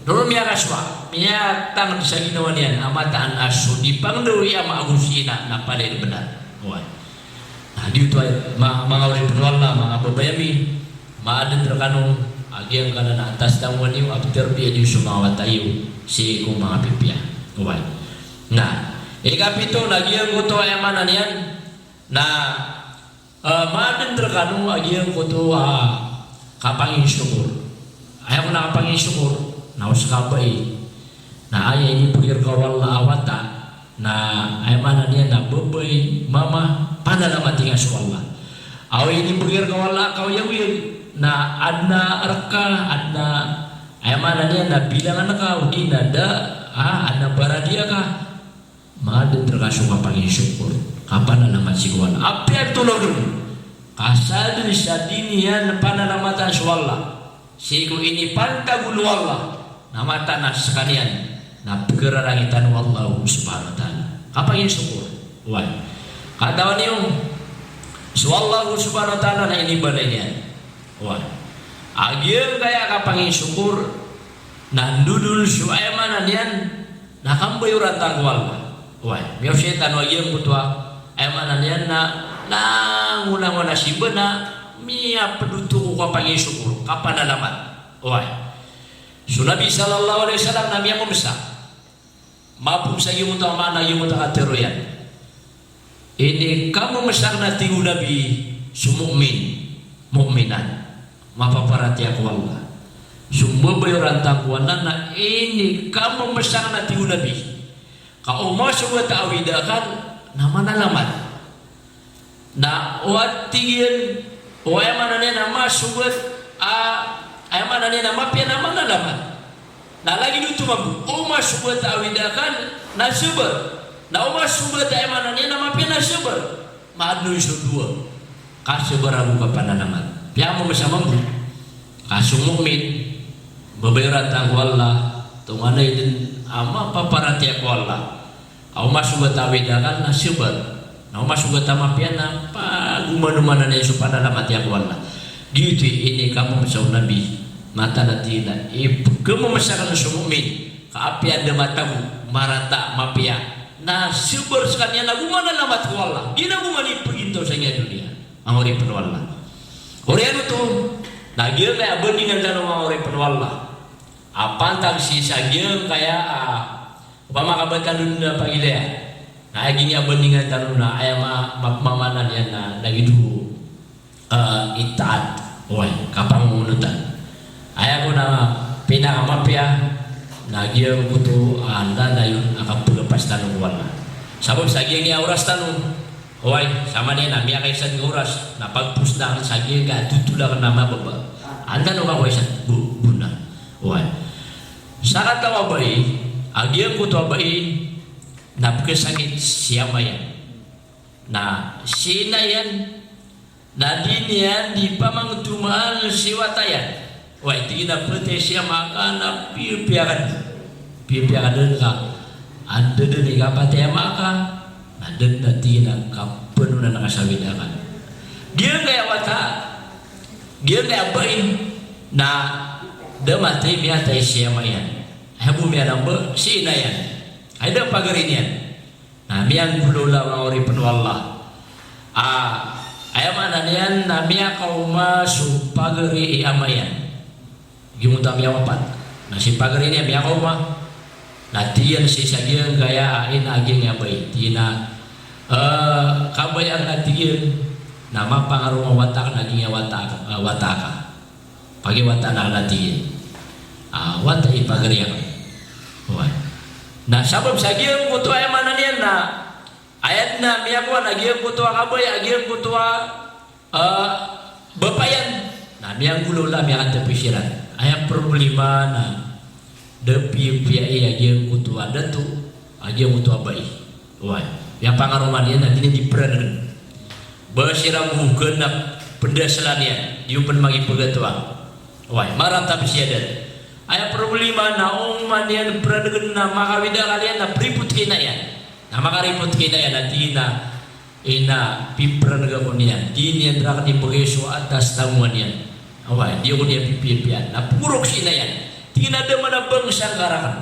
Roo miyakasowa. Miyatanged sa ginawa niyan a mataan a so di pangdaw i ama ago si ina na palaya i benar. Oway. Na, giyoto ay, ma-, manga oripn o Allah, manga babay ami, maaden rekano a giyangkanan a tastamowan iyo a ptarbiyai iyo so manga wata iyo sii ko manga pipiya. Oway. Na, ikapito na giyangkoto a aya maana niyan na, eh, maaden rekano a giyangkoto a kapanginsokor. Aya kon a kapanginsokor, na o seka a bai na aya inibgay reka o Allah a wata, na aya maana niyan na babay, mama, panalamat iyan so Allah. Aw inibgay reka o Allah a kaoyagoyag, na aden a reka, aden a, aya maana niyan na bilangan ka, odi na da, a, aden a baradiya ka. Maaden reka so kapanginsokor, kapanalamat sii ko Allah. Apiya tolod on, ka sadn sa di niyan panalamatan so Allah sii ko inipantag on o Allah, na mataan a sekaniyan na pkhararangitan o Allah subhanahu wa ta'ala. Kapanginsokor. Oway. Katawan iyo, so Allah subhanahu wa ta'ala na inibalay niyan. Oway. A giyangkaya kapanginsokor na ndodon so aya maana niyan na kambayoran tano ko Allah. Oway. Miyaosay tano a giyangkoto a aya maana niyan na langolangon a simba na miyapd oto ko kapanginsokor, kapanalamat. Oway. So Nabi sallallahu alaihi wasallam na miyamamesa. Mapos a giyangkoto a maana a giyangkoto a katharo iyan. Inikamamesa aken, a tig o Nabi, so mu'min, mu'minat, mapaparatiyaya ko Allah. So mbabayoran tano ko Allah na inikamamesa aken, a tig o Nabi. Ka o masogat a awida aken na manalamat. Na o a tig iyan, o aya maana niyan na masogat a, aya maana niyan na mapiya na manalamat. Na lagid oto mambo, o masogat a awida aken na sabar. Na o masogat a aya maana niyan na mapiya na sabar. Maaden on so dowa. Kasabar ago kapanalamat. Piyamamesa mambo. Ka so mu'min, mbabayoran tano ko Allah, tonganay den a mapaparatiyaya ko Allah. Aw masogat a awida aken na sabar. Na o masogat a mapiya na pagomanomanan iyan so panalamat iyan ko Allah. Giyoto i inikamamesa o Nabi. Mataan a tig iyan a ipkhamamesa aken so mu'min, ka apiya da matago, marata, mapiya, na sabar sekaniyan ago manalamat ko Allah. Di na go man ipagintaw sangkai a doniya. Manga oripn o Allah. Oriyan oto, na giyangkaya bandingan tano, manga oripn o Allah, a pantag sii sa giyangkaya a, opama ka ba tano na pagilaya. Na aya giyangkaya bandingan tano na aya ma-, ma-, maana niyan na lagid o, eh, itaat. Oway, kapangonotan. Aya kon a pinakamapiya na giyangkoto a lalayon a kapagapas tano ko Allah. Sabap sa giyangkaya oras tano, oway, samanaya na miyakaisa dn a oras, na pagpos na aken sa giyangkaya a totol aken na mababa. Anda no ka ko isa bo-, bona. Oway. Sakataw a bai, a giyangkoto a bai na pkhasakit si ama iyan. Na si ina iyan na di niyan di pamangtomaan si wata iyan. Oway, tig iyan a phatay si ama ka na piyapiya ka dn. Piyapiya ka dn ka. Anda dn i kapatay ama ka, na da dn a tig iyan a kapanonan ka sa awida aken. Giyangkaya wata, giyangkaya bai na da matay, miyatay si ama iyan. Aya bo miyanamba si ina iyan. Aya da pagari niyan. Na miyanggolawla, manga oripn o Allah. A, aya maana niyan na miyakaoma so pagari i ama iyan. Giyoto a miyawapat. Na si pagari niyan miyakaoma. Na tig iyan sii sa giyangkaya a ina a giyangkaya bai. Tig iyan a, eh, kabaya akn a tig iyan na mapangaroma wata akn a giyangkaya wata, eh, wata aka. Pagiwata akn a tig iyan. Ah, wata i pagari akn. Oway. Na sabap sa giyangkoto aya maana niyan na aya dn a miyakowa na giyangkoto a kabaya, giyangkoto a, ah, bapa iyan. Na miyanggolawla, miyakatapi siran. Aya problema na da piyapiya i a giyangkoto a dato, a giyangkoto a bai. Oway. Miyapangaroma niyan na di niyan di pranegen. Ba siran bo ganap pndasalan iyan, di on pn mangipagatowa. Oway, marata pn siya dn. Aya problema na oman iyan pranegen na makawida akal iyan na pripot ki ina iyan. Na makaripot ki ina iyan na tig iyan a, "Ina, pipraneg ako niyan. Di niyan rakn ibgay so atas tangowan iyan. Oway, di ako niyan pipiyapiyaan." Na pkhorok si ina iyan. Tig iyan a, "Da man a bangsa ngka rakn.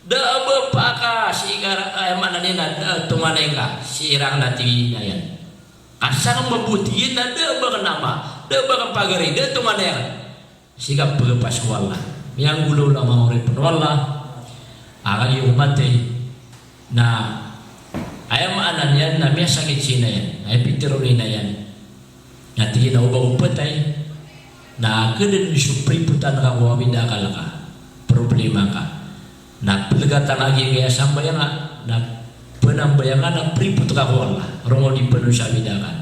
Da a bapa ka sii ka ra-, aya maana niyan na da a tonganay ngka sii rakn," a tig iyan a ina iyan. Ka sangka mambo tig iyan a da a ba akn ama, da a ba akn pagari, da a tonganay akn. Sii ka pagapas ko Allah. Miyanggolawla manga oripn o Allah. A kagiya o matay. Na aya maana niyan na miyasakit si ina iyan. Aya pitharo o ina iyan na tig iyan a o ba ko patay, na kdn so pripotan ka ko awida akal ka, problema ka. Na plgatan ka a giyangkaya sambayang ka, na pnambayang ka na pripot ka ko Allah. Rongo di pn on sa awida akal.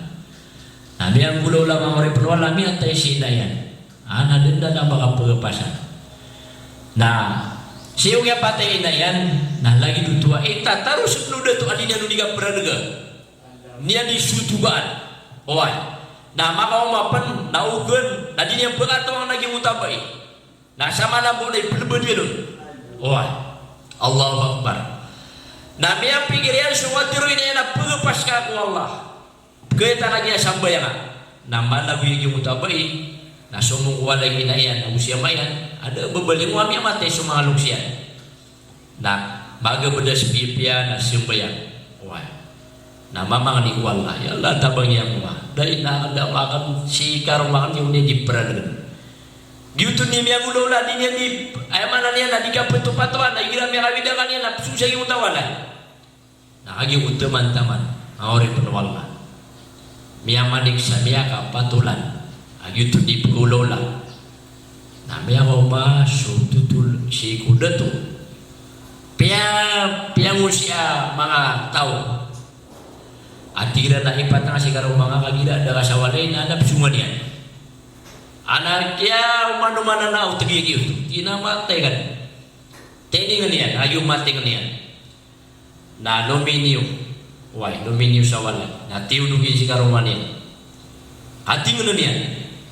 Na miyanggolawla manga oripn o Allah, miyatay si ina iyan. A, na da dn a makapagapas. Na sii ko kiyapatay i ina iyan, na lagid oto a itataro sii ko dato a di niyan on di kapranega. Niyan di sotogaan. Oway. Na makaoma pn, na ogen, na di niyan pkatawang na giyangkoto a bai. Na samana bo na iplbad iyan on. Oway. Allahu Akbar. Na miyapikir iyan so katharo o ina iyan a pagapas ka ko Allah. Pkhawitan ka giya sambayang ka. Na malagoy a giyangkoto a bai. Na somong ko walay i ina iyan, na go si ama iyan. A da a ba baling o ami a matay so manga loks iyan. Na magabada sa piyapiya na sambayang. Oway. Na mamangni ko Allah, "Ya Allah, tabangi ako, a. Da a ina akn, da a ama akn, sii karoma akn, di ako niyan di pranegen." Giyoto i miyanggolawla, di niyan di, aya maana niyan na di kaptopatowa, na igira miyakawida akal iyan na pzong sa giyangkoto a walay. Na kagiya o taman-taman, manga oripn o Allah, miyamanik sa miyakapatolan a giyoto i pkhawlawla. Na miyakaoma so totol sii ko dato. Piya, piyangosay a manga taw a tig iran a ipatang a sii karoma ngka kagiya da ka sa walay na adn a pzongan iyan. Ana kiyaomanoman anan a otg iyan giyoto. Tig iyan a matay ka dn. Tiningn iyan, ayo matingn iyan. Na lominiyo. Oway, lominiyo sa walay. Na tiyonog iyan sii karoma niyan. Katingn iyan.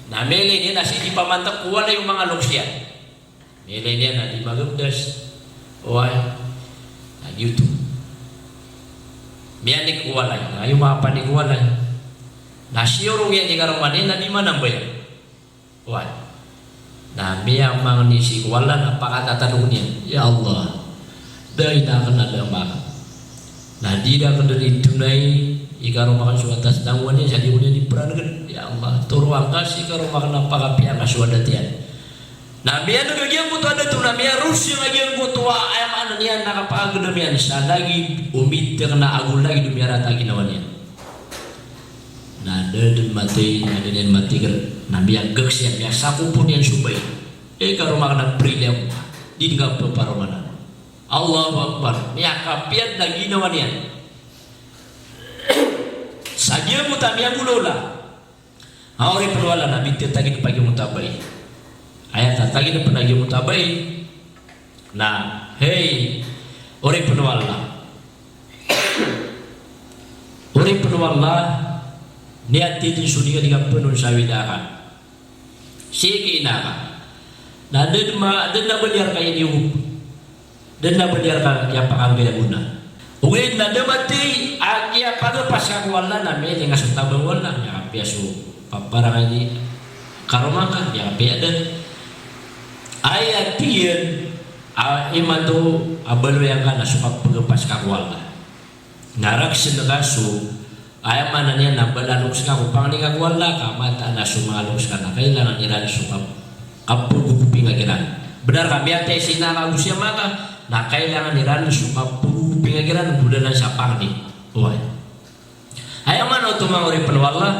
Na miyailay niyan na sii di pamantag ko walay o manga loks iyan. Miyailay niyan na di magabdas. Oway. Na giyoto. Miyanik ko walay. Na ayo mapanik ko walay. Na siyorong iyan sii karoma niyan na di manambayang. Oway. Na miyamangni sii ko Allah na pakatatanong iyan, "Ya Allah, da a ina akn, da a ama akn. Na di rakn dn itonay i karoma akn so atas tangowan iyan, sa di ako niyan di pranegen. Ya Allah, toroa ngka sii karoma akn a pakapiya ngka so adat iyan." Na miyaneg a giyangkoto a dato, na miyarosing a giyangkoto a, aya maana niyan na kapakagdam iyan sa lagid o mitek na ago lagid o miyarata a ginawa niyan. Na da dn matay, na da niyan matigr, na miyagaks iyan, miyasakopo niyan so bai. "E, karoma akn a prili ako, di ngka pparomanan." Allahu Akbar. Miyakapiya dn a ginawa niyan. Sa giyangkoto a miyanggolawla. A oripn o Allah, na btad tagid pn a giyangkoto a bai. Aya tatagid pn a giyangkoto a bai. Na, hey, oripn o Allah. Oripn o Allah, niyatid so di ka di ka pn on sa awida akal sii ki ina ka. Na da dn ma, da dn a ba niyan rka iniyob. Da dn a ba niyan rka kiyapakanggay a gona. Ogaid na da matay a kiyapagapas ka ko Allah na miyailay ngka so tabang o Allah, miyakapiya so paparangay i karoma ngka, miyakapiya dn. Aya tig iyan a imanto a baloy angka na so kapagapas ka ko Allah. Na rakhsn ka so, Aya maana niyan na bala loks ka ko pangni ka ko Allah, ka mataan a so manga loks ka na kailangan iran so kap-, kapagogopinga kiran. Bnar ka miyatay si ina ka ago si ama ka, na kailangan iran so kapagogopinga kiran, golalan sa pangni. Oway. Aya maana oto manga oripn o Allah,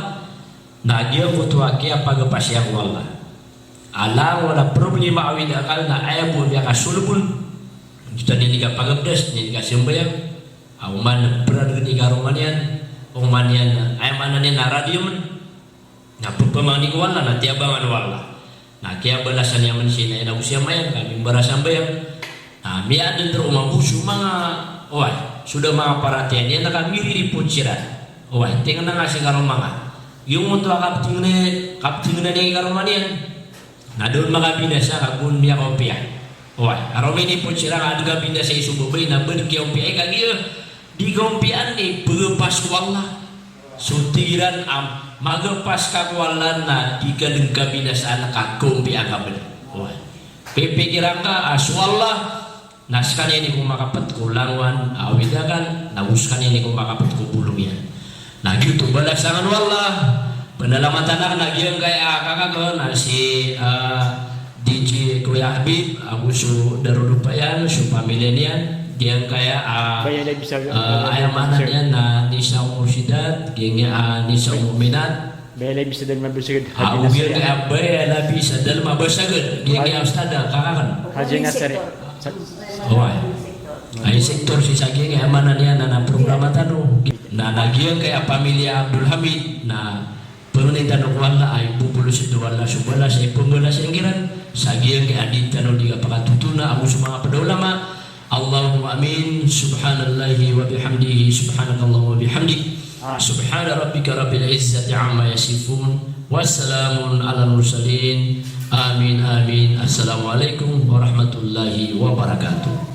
na giyangkoto a kiyapagapasiya ko Allah. Ala wala problema awid akal na aya bo miyakasolbon. Di tano ini kapagabdas, ini kasambayang. Aw man, brad ini karoma niyan. Ong man iyan, aya maana niyan na radiyamn. Na pphamaani ko Allah, na tiyabangan o Allah. Na kiyabalasan iyan man si ina iyan ago si ama iyan, ka mimbarasambayang. Na miyadn roo mambo so manga, oway, so da manga paratiyaya niyan na ka miriripot siran. Oway, tingnan nga si karoma nga. Giyangkoto a kaptingna, kaptingna niyan i karoma niyan. Na da on makabinasa ka go on miyakaompiya. Oway, a roo minipot siran ka adn kabinasa i so babay na ba dn kiyaompiya i kagiya di kaompiyaan i pagapas ko Allah. So tig iran a magapas ka ko Allah na di ka dn kabinasaan ka kaompiya ka bn. Oway. Pipikiran ka a so Allah na skaniyan i komakapet ko langowan a awid akal, na go skaniyan i komakapet ko bolong iyan. Na giyoto balasan o Allah. Panalamatan akn a giyangkaya a kaka akn a si, ah, D J Kuya Habib, ago so darodopa iyan, so pamilya niyan, giyangkaya a, ah, aya maana niyan na Nisa Mursidat, giyangkaya a Nisa Muminat, Baya Labi sa Dalma Basagad, Haji Nasir. Ago giyangkaya Baya Labi sa Dalma Basagad, giyangkaya a ustad a kaka akn. Haji Nasir. Oway. Ay sektor sii sa giyangkaya a maana niyan na, na programa tano. Na, na giyangkaya a pamilya Abdul Hamid, na pangnin tano ko Allah a ipopolos o Allah so balas a ipmbalas iyan kiran sa giyangkaya a di tano di kapakatotona ago so manga pd a ulama. Allahumma amin. Subhanallahi wa bihamdihi, subhanakallahumma wa bihamdik. Subhana rabbika rabbil izzati amma yasifun. Wassalamun alal mursalin. Amin, amin. Assalamu alaikum warahmatullahi wabarakatuh.